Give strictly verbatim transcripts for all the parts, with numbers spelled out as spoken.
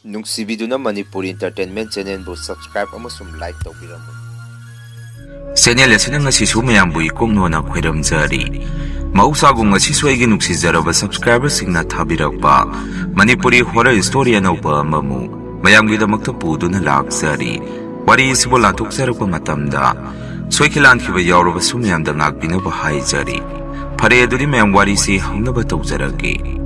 ꯅꯨꯡꯁꯤꯕꯤꯗꯨꯅ Manipuri Entertainment Channelꯕꯨ subscribe ꯑꯃꯁꯨꯡ like ꯇꯧꯕꯤꯔꯝꯃꯨ꯫ Channel ꯑꯁꯤꯅ ꯉꯁꯤꯁꯨ ꯃꯌꯥꯝꯕꯨ ꯏꯀꯣꯛꯅꯣꯅ ꯈꯣꯏꯔꯝꯖꯔꯤ꯫ ꯃꯍꯧꯁꯥꯒꯨꯝ ꯉꯁꯤꯁꯨ ꯑꯩꯒꯤ ꯅꯨꯡꯁꯤꯖꯔꯕ subscriberꯁꯤꯡꯅ ꯊꯥꯕꯤꯔꯛꯄ ꯃꯅꯤꯄꯨꯔꯤ horror story ꯑꯅꯧꯕ ꯑꯃꯃꯨꯛ ꯃꯌꯥꯝꯒꯤꯗꯃꯛꯇ ꯄꯨꯗꯨꯅ ꯂꯥꯛꯆꯔꯤ꯫ ꯋꯥꯔꯤ ꯑꯁꯤꯕꯨ ꯂꯥꯟꯊꯣꯛꯆꯔꯛꯄ ꯃꯇꯝꯗ ꯁꯣꯏꯈꯤ ꯂꯥꯟꯈꯤꯕ ꯌꯥꯎꯔꯕꯁꯨ ꯃꯌꯥꯝꯗ ꯉꯥꯛꯄꯤꯅꯕ ꯍꯥꯏꯖꯔꯤ꯫ ꯐꯔꯦ, ꯑꯗꯨꯗꯤ ꯃꯌꯥꯝ ꯋꯥꯔꯤꯁꯤ ꯍꯧꯅꯕ ꯇꯧꯖꯔꯒꯦ꯫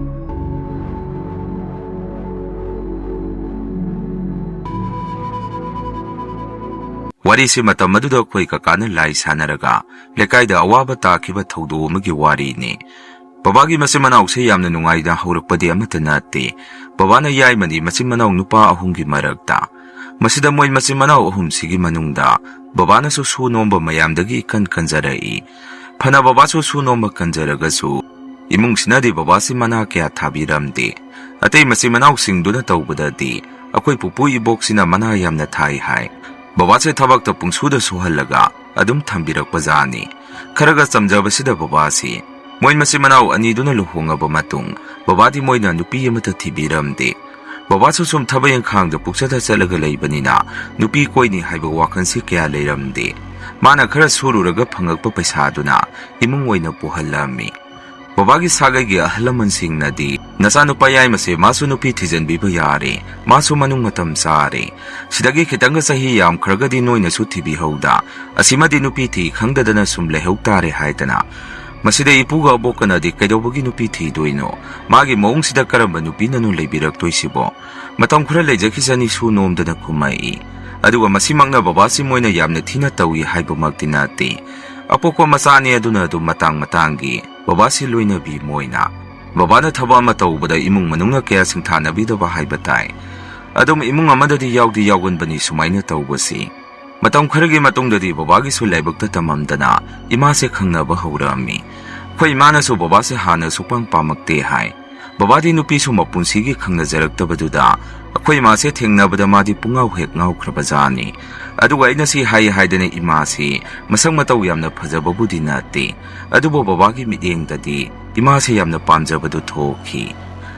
ꯋꯥꯔꯤꯁꯤ ꯃꯇꯝ ꯑꯗꯨꯗ ꯑꯩꯈꯣꯏ ꯀꯀꯥꯅ ꯂꯥꯏ ꯁꯥꯟꯅꯔꯒ ꯂꯩꯀꯥꯏꯗ ꯑꯋꯥꯕ ꯇꯥꯈꯤꯕ ꯊꯧꯗꯣꯛ ꯑꯃꯒꯤ ꯋꯥꯔꯤꯅꯤ꯫ ꯕꯕꯥꯒꯤ ꯃꯆꯤꯟ ꯃꯅꯥꯎꯁꯦ ꯌꯥꯝꯅ ꯅꯨꯡꯉꯥꯏꯅ ꯍꯧꯔꯛꯄꯗꯤ ꯑꯃꯠꯇ ꯅꯠꯇꯦ꯫ ꯕꯕꯥꯅ ꯌꯥꯏꯃꯅꯤ ꯃꯆꯤꯟ ꯃꯅꯥꯎ ꯅꯨꯄꯥ ꯑꯍꯨꯝꯒꯤ ꯃꯔꯛꯇ꯫ ꯃꯁꯤꯗ ꯃꯣꯏ ꯃꯆꯤꯟ ꯃꯅꯥꯎ ꯑꯍꯨꯝꯁꯤꯒꯤ ꯃꯅꯨꯡꯗ ꯕꯕꯥꯅꯁꯨ ꯁꯨ ꯅꯣꯝꯕ ꯃꯌꯥꯝꯗꯒꯤ ꯏꯀꯟ ꯀꯟꯖꯔꯛꯏ꯫ ꯐꯅ ꯕꯕꯥꯁꯨ ꯁꯨ ꯅꯣꯝꯕ ꯀꯟꯖꯔꯒꯁꯨ ꯏꯃꯨꯡꯁꯤꯅꯗꯤ ꯕꯕꯥꯁꯤ ꯃꯅꯥ ꯀꯌꯥ ꯊꯥꯕꯤꯔꯝꯗꯦ꯫ ꯑꯇꯩ ꯃꯆꯤꯟ ꯃꯅꯥꯎꯁꯤꯡꯗꯨꯅ ꯇꯧꯕꯗꯗꯤ ꯑꯩꯈꯣꯏ ꯄꯨꯄꯨ ꯏꯕꯣꯛꯁꯤꯅ ꯃꯅꯥ ꯌꯥꯝꯅ ꯊꯥꯏ ꯍꯥꯏ꯫ ꯕꯕꯥꯁꯦ ꯊꯕꯛꯇ ꯄꯨꯡꯁꯨꯗ ꯁꯨꯍꯜꯂꯒ ꯑꯗꯨꯝ ꯊꯝꯕꯤꯔꯛꯄ ꯖꯥꯠꯅꯤ꯫ ꯈꯔꯒ ꯆꯝꯖꯕꯁꯤꯗ ꯕꯕꯥꯁꯤ ꯃꯣꯏ ꯃꯆꯤꯟ ꯃꯅꯥꯎ ꯑꯅꯤꯗꯨꯅ ꯂꯨꯍꯣꯡꯉꯕ ꯃꯇꯨꯡ ꯕꯕꯥꯗꯤ ꯃꯣꯏꯅ ꯅꯨꯄꯤ ꯑꯃꯠꯇ ꯊꯤꯕꯤꯔꯝꯗꯦ꯫ ꯕꯕꯥꯁꯨ ꯁꯨꯝ ꯊꯕꯛ ꯏꯪꯈꯥꯡꯗ ꯄꯨꯛꯆꯠꯇ ꯆꯠꯂꯒ ꯂꯩꯕꯅꯤꯅ ꯅꯨꯄꯤ ꯀꯣꯏꯅꯤ ꯍꯥꯏꯕ ꯋꯥꯈꯜꯁꯤ ꯀꯌꯥ ꯂꯩꯔꯝꯗꯦ꯫ ꯃꯥꯅ ꯈꯔ ꯁꯨꯔꯨꯔꯒ ꯐꯪꯉꯛꯄ ꯄꯩꯁꯥꯗꯨꯅ ꯏꯃꯨꯡ ꯑꯣꯏꯅ ꯄꯨꯍꯜꯂꯝꯃꯤ꯫ ꯕꯕꯥꯒꯤ ꯁꯥꯒꯩꯒꯤ ꯑꯍꯜ ꯂꯃꯟꯁꯤꯡꯅꯗꯤ ꯅꯆꯥꯅꯨꯄꯥ ꯌꯥꯏꯃꯁꯦ ꯃꯥꯁꯨ ꯅꯨꯄꯤ ꯊꯤꯖꯤꯟꯕꯤꯕ ꯌꯥꯔꯦ, ꯃꯥꯁꯨ ꯃꯅꯨꯡ ꯃꯇꯝ ꯆꯥꯔꯦ, ꯁꯤꯗꯒꯤ ꯈꯤꯇꯪꯒ ꯆꯍꯤ ꯌꯥꯝꯈ꯭ꯔꯒꯗꯤ ꯅꯣꯏꯅꯁꯨ ꯊꯤꯕꯤꯍꯧꯗ, ꯑꯁꯤꯃꯗꯤ ꯅꯨꯄꯤ ꯊꯤ ꯈꯪꯗꯗꯅ ꯁꯨꯝ ꯂꯩꯍꯧ ꯇꯥꯔꯦ ꯍꯥꯏꯗꯅ ꯃꯁꯤꯗ ꯏꯄꯨꯒ ꯑꯕꯣꯛꯀꯅꯗꯤ ꯀꯩꯗꯧꯕꯒꯤ ꯅꯨꯄꯤ ꯊꯤꯗꯣꯏꯅꯣ? ꯃꯥꯒꯤ ꯃꯑꯣꯡꯁꯤꯗ ꯀꯔꯝꯕ ꯅꯨꯄꯤꯅꯅꯣ ꯂꯩꯕꯤꯔꯛꯇꯣꯏꯁꯤꯕꯣ? ꯃꯇꯝ ꯈꯔ ꯂꯩꯖꯈꯤꯁꯅꯤ ꯁꯨ ꯅꯣꯝꯗꯅ ꯈꯨꯝꯃꯛꯏ꯫ ꯑꯗꯨꯒ ꯃꯁꯤꯃꯛꯅ ꯕꯕꯥꯁꯤ ꯃꯣꯏꯅ ꯌꯥꯝꯅ ꯊꯤꯅ ꯇꯧꯏ ꯍꯥꯏꯕꯃꯛꯇꯤ ꯅꯠꯇꯦ꯫ ꯑꯄꯣꯛꯄ ꯃꯆꯥꯅꯤ ꯑꯗꯨꯅ ꯑꯗꯨꯝ ꯃꯇꯥꯡ ꯃꯇꯥꯡꯒꯤ ꯕꯕꯥꯁꯤ ꯂꯣꯏꯅꯕꯤ ꯃꯣꯏꯅ꯫ ꯕꯕꯥꯅ ꯊꯕꯛ ꯑꯃ ꯇꯧꯕꯗ ꯏꯃꯨꯡ ꯃꯅꯨꯡꯅ ꯀꯌꯥ ꯁꯤꯡꯊꯥꯅꯕꯤꯗꯕ ꯍꯥꯏꯕ ꯇꯥꯏ꯫ ꯑꯗꯨꯝ ꯏꯃꯨꯡ ꯑꯃꯗꯗꯤ ꯌꯥꯎꯗꯤ ꯌꯥꯎꯒꯟꯕꯅꯤ ꯁꯨꯃꯥꯏꯅ ꯇꯧꯕꯁꯤ꯫ ꯃꯇꯝ ꯈꯔꯒꯤ ꯃꯇꯨꯡꯗꯗꯤ ꯕꯕꯥꯒꯤꯁꯨ ꯂꯥꯏꯕꯛꯇ ꯇꯝꯃꯝꯗꯅ ꯏꯃꯥꯁꯦ ꯈꯪꯅꯕ ꯍꯧꯔꯛꯑꯝꯃꯤ꯫ ꯑꯩꯈꯣꯏ ꯏꯃꯥꯅꯁꯨ ꯕꯕꯥꯁꯦ ꯍꯥꯟꯅ ꯁꯨꯛꯄꯥꯝ ꯄꯥꯝꯃꯛꯇꯦ ꯍꯥꯏ꯫ ꯕꯕꯥꯗꯤ ꯅꯨꯄꯤꯁꯨ ꯃꯄꯨꯟꯁꯤꯒꯤ ꯈꯪꯅꯖꯔꯛꯇꯕꯗꯨꯗ ꯑꯩꯈꯣꯏ ꯏꯃꯥꯁꯦ ꯊꯦꯡꯅꯕꯗ ꯃꯥꯗꯤ ꯄꯨꯡꯉꯥꯎ ꯍꯦꯛ ꯉꯥꯎꯈ꯭ꯔꯕꯖꯥꯠꯅꯤ꯫ ꯑꯗꯨꯒ ꯑꯩꯅ ꯁꯤ ꯍꯥꯏ ꯍꯥꯏꯗꯅ ꯏꯃꯥꯁꯤ ꯃꯁꯛ ꯃꯇꯧ ꯌꯥꯝꯅ ꯐꯖꯕꯕꯨꯗꯤ ꯅꯠꯇꯦ, ꯑꯗꯨꯕꯨ ꯕꯕꯥꯒꯤ ꯃꯤꯠꯌꯦꯡꯗꯗꯤ ꯏꯃꯥꯁꯦ ꯌꯥꯝꯅ ꯄꯥꯝꯖꯕꯗꯨ ꯊꯣꯛꯈꯤ꯫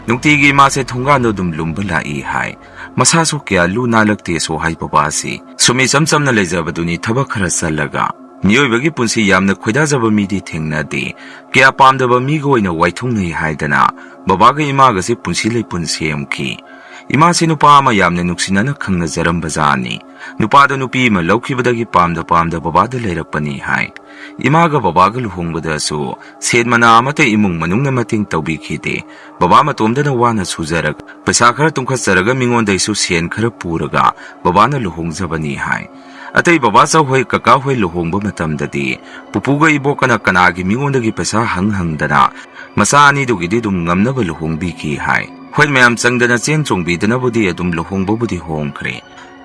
ꯅꯨꯡꯇꯤꯒꯤ ꯏꯃꯥꯁꯦ ꯊꯣꯡꯒꯥꯟꯗ ꯑꯗꯨꯝ ꯂꯨꯝꯕ ꯂꯥꯛꯏ ꯍꯥꯏ꯫ ꯃꯁꯥꯁꯨ ꯀꯌꯥ ꯂꯨ ꯅꯥꯜꯂꯛꯇꯦꯁꯨ ꯍꯥꯏ ꯕꯕꯥꯁꯤ꯫ ꯁꯨꯝ ꯏꯆꯝ ꯆꯝꯅ ꯂꯩꯖꯕꯗꯨꯅꯤ ꯊꯕꯛ ꯈꯔ ꯆꯜꯂꯒ꯫ ꯃꯤꯑꯣꯏꯕꯒꯤ ꯄꯨꯟꯁꯤ ꯌꯥꯝꯅ ꯈꯣꯏꯗꯥꯖꯕ ꯃꯤꯗꯤ ꯊꯦꯡꯅꯗꯦ꯫ ꯀꯌꯥ ꯄꯥꯝꯗꯕ ꯃꯤꯒ ꯑꯣꯏꯅ ꯋꯥꯏꯊꯨꯡꯅꯩ ꯍꯥꯏꯗꯅ ꯕꯕꯥꯒ ꯏꯃꯥꯒꯁꯦ ꯄꯨꯟꯁꯤ ꯂꯩꯄꯨꯟ ꯁꯦꯝꯈꯤ꯫ ꯏꯃꯥꯁꯤ ꯅꯨꯄꯥ ꯑꯃ ꯌꯥꯝꯅ ꯅꯨꯡꯁꯤꯅꯅ ꯈꯪꯅꯖꯔꯝꯕ ꯖꯥꯠꯅꯤ꯫ ꯅꯨꯄꯥꯗꯣ ꯅꯨꯄꯤ ꯑꯃ ꯂꯧꯈꯤꯕꯗꯒꯤ ꯄꯥꯝꯗ ꯄꯥꯝꯗ ꯕꯕꯥꯗ ꯂꯩꯔꯛꯄꯅꯤ ꯍꯥꯏ꯫ ꯏꯃꯥꯒ ꯕꯕꯥꯒ ꯂꯨꯍꯣꯡꯕꯗꯁꯨ ꯁꯦꯟ ꯃꯅꯥ ꯑꯃꯠꯇ ꯏꯃꯨꯡ ꯃꯅꯨꯡꯅ ꯃꯇꯦꯡ ꯇꯧꯕꯤꯈꯤꯗꯦ꯫ ꯕꯕꯥ ꯃꯇꯣꯝꯗꯅ ꯋꯥꯅ ꯁꯨꯖꯔꯒ ꯄꯩꯁꯥ ꯈꯔ ꯇꯨꯡꯈꯠꯆꯔꯒ ꯃꯤꯉꯣꯟꯗꯩꯁꯨ ꯁꯦꯟ ꯈꯔ ꯄꯨꯔꯒ ꯕꯕꯥꯅ ꯂꯨꯍꯣꯡꯖꯕꯅꯤ ꯍꯥꯏ꯫ ꯑꯇꯩ ꯕꯕꯥ ꯆꯧꯍꯣꯏ ꯀꯀꯥ ꯍꯣꯏ ꯂꯨꯍꯣꯡꯕ ꯃꯇꯝꯗꯗꯤ ꯄꯨꯄꯨꯒ ꯏꯕꯣꯛꯀꯅ ꯀꯅꯥꯒꯤ ꯃꯤꯉꯣꯟꯗꯒꯤ ꯄꯩꯁꯥ ꯍꯪ ꯍꯪꯗꯅ ꯃꯆꯥ ꯑꯅꯤꯗꯨꯒꯤꯗꯤ ꯑꯗꯨꯝ ꯉꯝꯅꯕ ꯂꯨꯍꯣꯡꯕꯤꯈꯤ ꯍꯥꯏ꯫ ꯍꯣꯏ, ꯃꯌꯥꯝ ꯆꯪꯗꯅ ꯆꯦꯟ ꯆꯣꯡꯕꯤꯗꯅꯕꯨꯗꯤ ꯑꯗꯨꯝ ꯂꯨꯍꯣꯡꯕꯕꯨꯗꯤ ꯍꯣꯡꯈ꯭ꯔꯦ꯫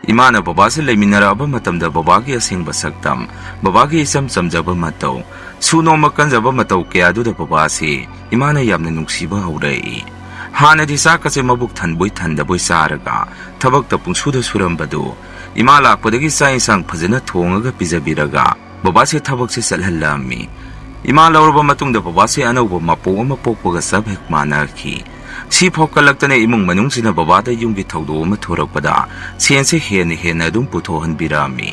ꯏꯃꯥꯅ ꯕꯕꯥꯁꯦ ꯂꯩꯃꯤꯟꯅꯔꯛꯑꯕ ꯃꯇꯝꯗ ꯕꯕꯥꯒꯤ ꯑꯁꯦꯡꯕ ꯁꯛꯇꯝ, ꯕꯕꯥꯒꯤ ꯏꯆꯝ ꯆꯝꯖꯕ ꯃꯇꯧ, ꯁꯨ ꯅꯣꯝꯕ ꯀꯟꯖꯕ ꯃꯇꯧ ꯀꯌꯥꯗꯨꯗ ꯕꯕꯥꯁꯤ ꯏꯃꯥꯅ ꯌꯥꯝꯅ ꯅꯨꯡꯁꯤꯕ ꯍꯧꯔꯛꯏ꯫ ꯍꯥꯟꯅꯗꯤ ꯆꯥꯛꯀꯁꯦ ꯃꯕꯨꯛ ꯊꯟꯕꯣꯏ ꯊꯟꯗꯕꯣꯏ ꯆꯥꯔꯒ ꯊꯕꯛꯇ ꯄꯨꯡꯁꯨꯗ ꯁꯨꯔꯝꯕꯗꯨ ꯏꯃꯥ ꯂꯥꯛꯄꯗꯒꯤ ꯆꯥꯛ ꯏꯟꯁꯥꯡ ꯐꯖꯅ ꯊꯣꯡꯉꯒ ꯄꯤꯖꯕꯤꯔꯒ ꯕꯕꯥꯁꯦ ꯊꯕꯛꯁꯦ ꯆꯠꯍꯜꯂꯝꯃꯤ꯫ ꯏꯃꯥ ꯂꯧꯔꯕ ꯃꯇꯨꯡꯗ ꯕꯕꯥꯁꯦ ꯑꯅꯧꯕ ꯃꯄꯣꯛ ꯑꯃ ꯄꯣꯛꯄꯒ ꯆꯞ ꯍꯦꯛ ꯃꯥꯟꯅꯈꯤ꯫ ꯁꯤ ꯐꯥꯎꯒꯠꯂꯛꯇꯅ ꯏꯃꯨꯡ ꯃꯅꯨꯡꯁꯤꯅ ꯕꯕꯥꯗ ꯌꯨꯝꯒꯤ ꯊꯧꯗꯣꯛ ꯑꯃ ꯊꯣꯔꯛꯄꯗ ꯁꯦꯟꯁꯦ ꯍꯦꯟꯅ ꯍꯦꯟꯅ ꯑꯗꯨꯝ ꯄꯨꯊꯣꯛꯍꯟꯕꯤꯔꯛꯑꯝꯃꯤ꯫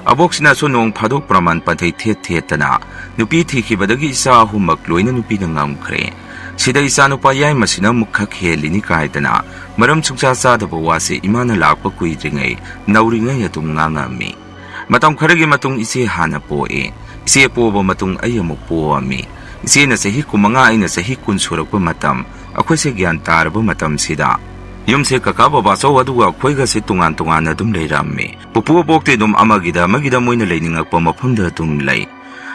ꯑꯕꯣꯛꯁꯤꯅꯁꯨ ꯅꯣꯡ ꯐꯥꯗꯣꯛ ꯄ꯭ꯔꯃꯥꯟ ꯄꯥꯟꯊꯩ ꯊꯦꯠ ꯊꯦꯠꯇꯅ ꯅꯨꯄꯤ ꯊꯤꯈꯤꯕꯗꯒꯤ ꯏꯆꯥ ꯑꯍꯨꯝꯃꯛ ꯂꯣꯏꯅ ꯅꯨꯄꯤꯅ ꯉꯝꯈ꯭ꯔꯦ꯫ ꯁꯤꯗ ꯏꯆꯥꯅꯨꯄꯥ ꯌꯥꯏꯃꯁꯤꯅ ꯑꯃꯨꯛ ꯈꯛ ꯍꯦꯜꯂꯤꯅꯤ ꯀꯥꯏꯗꯅ ꯃꯔꯝ ꯁꯨꯡꯆꯥ ꯆꯥꯗꯕ ꯋꯥꯁꯦ ꯏꯃꯥꯅ ꯂꯥꯛꯄ ꯀꯨꯏꯗ꯭ꯔꯤꯉꯩ ꯅꯧꯔꯤꯉꯩ ꯑꯗꯨꯝ ꯉꯥꯡꯉꯝꯃꯤ꯫ ꯃꯇꯝ ꯈꯔꯒꯤ ꯃꯇꯨꯡ ꯏꯆꯦ ꯍꯥꯟꯅ ꯄꯣꯛꯏ꯫ ꯏꯆꯦ ꯄꯣꯛꯑꯕ ꯃꯇꯨꯡ ꯑꯩ ꯑꯃꯨꯛ ꯄꯣꯛꯑꯝꯃꯤ꯫ ꯏꯆꯦꯅ ꯆꯍꯤ ꯀꯨꯟꯃꯉꯥ, ꯑꯩꯅ ꯆꯍꯤ ꯀꯨꯟ ꯁꯨꯔꯛꯄ ꯃꯇꯝ, ꯑꯩꯈꯣꯏꯁꯦ ꯒ꯭ꯌꯥꯟ ꯇꯥꯔꯕ ꯃꯇꯝꯁꯤꯗ ꯌꯨꯝꯁꯦ ꯀꯀꯥ ꯕꯕꯥꯆꯧ ꯑꯗꯨꯒ ꯑꯩꯈꯣꯏꯒꯁꯦ ꯇꯣꯉꯥꯟ ꯇꯣꯉꯥꯟꯅ ꯑꯗꯨꯝ ꯂꯩꯔꯝꯃꯤ꯫ ꯄꯨꯄꯨ ꯑꯕꯣꯛꯇꯤ ꯑꯗꯨꯝ ꯑꯃꯒꯤꯗ ꯑꯃꯒꯤꯗ ꯃꯣꯏꯅ ꯂꯩꯅꯤꯡꯉꯛꯄ ꯃꯐꯝꯗ ꯑꯗꯨꯝ ꯂꯩ꯫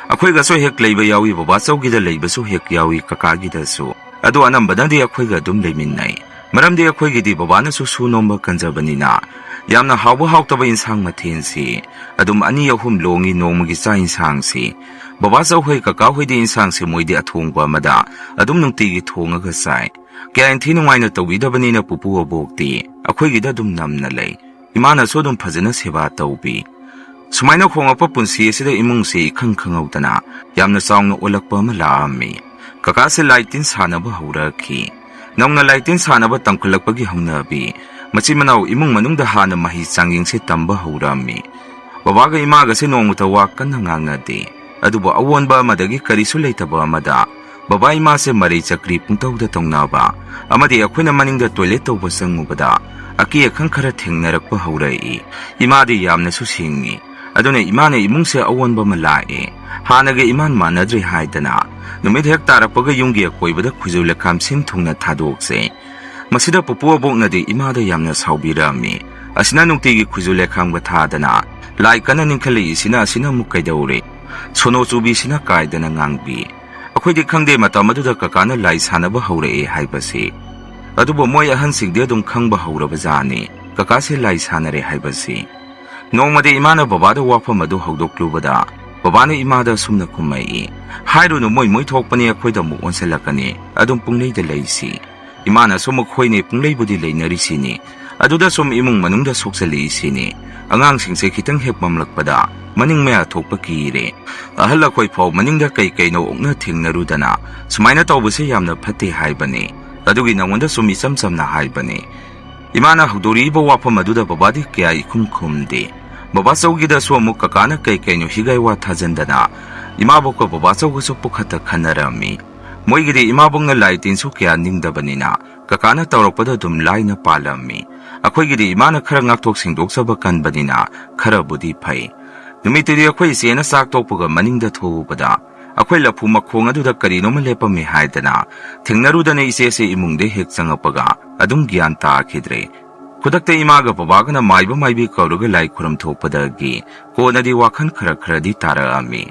ꯑꯩꯈꯣꯏꯒꯁꯨ ꯍꯦꯛ ꯂꯩꯕ ꯌꯥꯎꯏ, ꯕꯕꯥꯆꯧꯒꯤꯗ ꯂꯩꯕꯁꯨ ꯍꯦꯛ ꯌꯥꯎꯏ, ꯀꯀꯥꯒꯤꯗꯁꯨ꯫ ꯑꯗꯣ ꯑꯅꯝꯕꯅꯗꯤ ꯑꯩꯈꯣꯏꯒ ꯑꯗꯨꯝ ꯂꯩꯃꯤꯟꯅꯩ꯫ ꯃꯔꯝꯗꯤ ꯑꯩꯈꯣꯏꯒꯤꯗꯤ ꯕꯕꯥꯅꯁꯨ ꯁꯨ ꯅꯣꯝꯕ ꯀꯟꯖꯕꯅꯤꯅ ꯌꯥꯝꯅ ꯍꯥꯎꯕ ꯍꯥꯎꯇꯕ ꯏꯟꯁꯥꯡ ꯃꯊꯦꯜꯁꯤ ꯑꯗꯨꯝ ꯑꯅꯤ ꯑꯍꯨꯝ ꯂꯣꯡꯉꯤ ꯅꯣꯡꯃꯒꯤ ꯆꯥꯛ ꯏꯟꯁꯥꯡꯁꯤ꯫ ꯕꯕꯥꯆꯧ ꯍꯣꯏ ꯀꯀꯥ ꯍꯣꯏꯗꯤ ꯏꯟꯁꯥꯡꯁꯤ ꯃꯣꯏꯗꯤ ꯑꯊꯣꯡꯕ ꯑꯃꯗ ꯑꯗꯨꯝ ꯅꯨꯡꯇꯤꯒꯤ ꯊꯣꯡꯉꯒ ꯆꯥꯏ꯫ ꯀꯌꯥ ꯏꯟꯊꯤ ꯅꯨꯡꯉꯥꯏꯅ ꯇꯧꯕꯤꯗꯕꯅꯤꯅ ꯄꯨꯄꯨ ꯑꯕꯣꯛꯇꯤ ꯑꯩꯈꯣꯏꯒꯤꯗ ꯑꯗꯨꯝ ꯅꯝꯅ ꯂꯩ꯫ ꯏꯃꯥꯅꯁꯨ ꯑꯗꯨꯝ ꯐꯖꯅ ꯁꯦꯕꯥ ꯇꯧꯕꯤ꯫ ꯁꯨꯃꯥꯏꯅ ꯍꯣꯡꯂꯛꯄ ꯄꯨꯟꯁꯤ ꯑꯁꯤꯗ ꯏꯃꯨꯡꯁꯤ ꯏꯈꯪ ꯈꯪꯍꯧꯗꯅ ꯌꯥꯝꯅ ꯆꯥꯎꯅ ꯑꯣꯜꯂꯛꯄ ꯑꯃ ꯂꯥꯛꯑꯝꯃꯤ꯫ ꯀꯀꯥꯁꯦ ꯂꯥꯏ ꯇꯤꯟ ꯁꯥꯟꯅꯕ ꯍꯧꯔꯛꯈꯤ꯫ ꯅꯧꯅ ꯂꯥꯏꯔꯤꯛ ꯇꯤꯟ ꯁꯥꯟꯅꯕ ꯇꯝꯈꯠꯂꯛꯄꯒꯤ ꯍꯧꯅꯕꯤ꯫ ꯃꯆꯤꯟ ꯃꯅꯥꯎ ꯏꯃꯨꯡ ꯃꯅꯨꯡꯗ ꯍꯥꯟꯅ ꯃꯍꯩ ꯆꯥꯡꯌꯦꯡꯁꯦ ꯇꯝꯕ ꯍꯧꯔꯝꯃꯤ꯫ ꯕꯕꯥꯒ ꯏꯃꯥꯒꯁꯦ ꯅꯣꯡꯃꯇ ꯋꯥ ꯀꯟꯅ ꯉꯥꯡꯅꯗꯦ꯫ ꯑꯗꯨꯕꯨ ꯑꯑꯣꯟꯕ ꯑꯃꯗꯒꯤ ꯀꯔꯤꯁꯨ ꯂꯩꯇꯕ ꯑꯃꯗ ꯕꯕꯥ ꯏꯃꯥꯁꯦ ꯃꯔꯩ ꯆꯀ꯭ꯔꯤ ꯄꯨꯡꯇꯧꯗ ꯇꯧꯅꯕ ꯑꯃꯗꯤ ꯑꯩꯈꯣꯏꯅ ꯃꯅꯤꯡꯗ toilet ꯇꯧꯕ ꯆꯪꯉꯨꯕꯗ ꯑꯀꯤ ꯑꯈꯪ ꯈꯔ ꯊꯦꯡꯅꯔꯛꯄ ꯍꯧꯔꯛꯏ꯫ ꯏꯃꯥꯗꯤ ꯌꯥꯝꯅꯁꯨ ꯁꯤꯡꯉꯤ꯫ ꯑꯗꯨꯅ ꯏꯃꯥꯅ ꯏꯃꯨꯡꯁꯦ ꯑꯑꯣꯟꯕ ꯑꯃ ꯂꯥꯛꯑꯦ꯫ ꯍꯥꯟꯅꯒ ꯏꯃꯥꯟ ꯃꯥꯟꯅꯗ꯭ꯔꯦ ꯍꯥꯏꯗꯅ ꯅꯨꯃꯤꯠ ꯍꯦꯛ ꯇꯥꯔꯛꯄꯒ ꯌꯨꯝꯒꯤ ꯑꯀꯣꯏꯕꯗ ꯈꯨꯖꯨ ꯂꯩꯈꯥꯝ ꯁꯤꯟ ꯊꯨꯡꯅ ꯊꯥꯗꯣꯛꯁꯦ꯫ ꯃꯁꯤꯗ ꯄꯨꯄꯨ ꯑꯕꯣꯛꯅꯗꯤ ꯏꯃꯥꯗ ꯌꯥꯝꯅ ꯁꯥꯎꯕꯤꯔꯝꯃꯤ꯫ "ꯑꯁꯤꯅ ꯅꯨꯡꯇꯤꯒꯤ ꯈꯨꯖꯨ ꯂꯩꯈꯥꯝꯒ ꯊꯥꯗꯅ ꯂꯥꯏ ꯀꯟꯅ ꯅꯤꯡꯈꯠꯂꯛꯏꯁꯤꯅ ꯑꯁꯤꯅ ꯑꯃꯨꯛ ꯀꯩꯗꯧꯔꯦ? ꯁꯣꯅꯣ ꯆꯨꯕꯤꯁꯤꯅ" ꯀꯥꯏꯗꯅ ꯉꯥꯡꯕꯤ꯫ ꯑꯩꯈꯣꯏꯗꯤ ꯈꯪꯗꯦ ꯃꯇꯝ ꯑꯗꯨꯗ ꯀꯀꯥꯅ ꯂꯥꯏ ꯁꯥꯟꯅꯕ ꯍꯧꯔꯛꯑꯦ ꯍꯥꯏꯕꯁꯤ꯫ ꯑꯗꯨꯕꯨ ꯃꯣꯏ ꯑꯍꯟꯁꯤꯡꯗꯤ ꯑꯗꯨꯝ ꯈꯪꯕ ꯍꯧꯔꯕꯖꯥꯠꯅꯤ ꯀꯀꯥꯁꯦ ꯂꯥꯏ ꯁꯥꯟꯅꯔꯦ ꯍꯥꯏꯕꯁꯤ꯫ ꯅꯣꯡꯃꯗꯤ ꯏꯃꯥꯅ ꯕꯕꯥꯗ ꯋꯥꯐꯝ ꯑꯗꯨ ꯍꯧꯗꯣꯛꯂꯨꯕꯗ ꯕꯕꯥꯅ ꯏꯃꯥꯗ ꯑꯁꯨꯝꯅ ꯈꯨꯝꯃꯛꯏ, "ꯍꯥꯏꯔꯨꯅꯨ, ꯃꯣꯏ ꯃꯣꯏ ꯊꯣꯛꯄꯅꯤ, ꯑꯩꯈꯣꯏꯗ ꯑꯃꯨꯛ ꯑꯣꯟꯁꯤꯜꯂꯛꯀꯅꯤ, ꯑꯗꯨꯝ ꯄꯨꯡꯂꯩꯗ ꯂꯩꯁꯤ"꯫ ꯏꯃꯥꯅꯁꯨ ꯑꯃꯨꯛ, "ꯍꯣꯏꯅꯦ, ꯄꯨꯡꯂꯩꯕꯨꯗꯤ ꯂꯩꯅꯔꯤꯁꯤꯅꯤ, ꯑꯗꯨꯗꯁꯨꯝ ꯏꯃꯨꯡ ꯃꯅꯨꯡꯗ ꯁꯣꯛꯆꯜꯂꯛꯏꯁꯤꯅꯤ꯫ ꯑꯉꯥꯡꯁꯤꯡꯁꯦ ꯈꯤꯇꯪ ꯍꯦꯛ ꯃꯝꯂꯛꯄꯗ ꯃꯅꯤꯡ ꯃꯌꯥ ꯊꯣꯛꯄ ꯀꯤꯔꯦ꯫ ꯑꯍꯜ ꯑꯩꯈꯣꯏ ꯐꯥꯎ ꯃꯅꯤꯡꯗ ꯀꯩ ꯀꯩꯅꯣ ꯑꯣꯛꯅ ꯊꯦꯡꯅꯔꯨꯗꯅ ꯁꯨꯃꯥꯏꯅ ꯇꯧꯕꯁꯦ ꯌꯥꯝꯅ ꯐꯠꯇꯦ ꯍꯥꯏꯕꯅꯤ꯫ ꯑꯗꯨꯒꯤ ꯅꯉꯣꯟꯗ ꯁꯨꯝ ꯏꯆꯝ ꯆꯝꯅ ꯍꯥꯏꯕꯅꯤ"꯫ ꯏꯃꯥꯅ ꯍꯧꯗꯣꯔꯛꯏꯕ ꯋꯥꯐꯝ ꯑꯗꯨꯗ ꯕꯕꯥꯗꯤ ꯀꯌꯥ ꯏꯈꯨꯝ ꯈꯨꯝꯗꯦ꯫ ꯕꯕꯥ ꯆꯧꯒꯤꯗꯁꯨ ꯑꯃꯨꯛ ꯀꯀꯥꯅ ꯀꯩ ꯀꯩꯅꯣ ꯍꯤꯒꯥꯏ ꯋꯥ ꯊꯥꯖꯟꯗꯅ ꯏꯃꯥꯕꯣꯛꯀ ꯕꯕꯥ ꯆꯧꯒꯁꯨ ꯄꯨꯈꯠꯇ ꯈꯟꯅꯔꯝꯃꯤ꯫ ꯃꯣꯏꯒꯤꯗꯤ ꯏꯃꯥꯕꯣꯛꯅ ꯂꯥꯏ ꯇꯤꯟꯁꯨ ꯀꯌꯥ ꯅꯤꯡꯗꯕꯅꯤꯅ ꯀꯀꯥꯅ ꯇꯧꯔꯛꯄꯗ ꯑꯗꯨꯝ ꯂꯥꯏꯅ ꯄꯥꯜꯂꯝꯃꯤ꯫ ꯑꯩꯈꯣꯏꯒꯤꯗꯤ ꯏꯃꯥꯅ ꯈꯔ ꯉꯥꯛꯊꯣꯛ ꯁꯦꯡꯗꯣꯛꯆꯕ ꯀꯟꯕꯅꯤꯅ ꯈꯔꯕꯨꯗꯤ ꯐꯩ꯫ ꯅꯨꯃꯤꯠꯇꯨꯗꯤ ꯑꯩꯈꯣꯏ ꯏꯆꯦꯅ ꯆꯥꯛ ꯇꯣꯛꯄꯒ ꯃꯅꯤꯡꯗ ꯊꯣꯛꯎꯕꯗ ꯑꯩꯈꯣꯏ ꯂꯐꯨ ꯃꯈꯣꯡ ꯑꯗꯨꯗ ꯀꯔꯤꯅꯣꯃ ꯂꯦꯞꯄꯝꯃꯤ ꯍꯥꯏꯗꯅ ꯊꯦꯡꯅꯔꯨꯗꯅ ꯏꯆꯦꯁꯦ ꯏꯃꯨꯡꯗ ꯍꯦꯛ ꯆꯪꯉꯛꯄꯒ ꯑꯗꯨꯝ ꯒ꯭ꯌꯥꯟ ꯇꯥꯈꯤꯗ꯭ꯔꯦ꯫ ꯈꯨꯗꯛꯇ ꯏꯃꯥꯒ ꯕꯕꯥꯒꯅ ꯃꯥꯏꯕ ꯃꯥꯏꯕꯤ ꯀꯧꯔꯒ ꯂꯥꯏ ꯈꯨꯔꯝ ꯊꯣꯛꯄꯗꯒꯤ ꯀꯣꯟꯅꯗꯤ ꯋꯥꯈꯜ ꯈꯔ ꯈꯔꯗꯤ ꯇꯥꯔꯛꯑꯝꯃꯤ꯫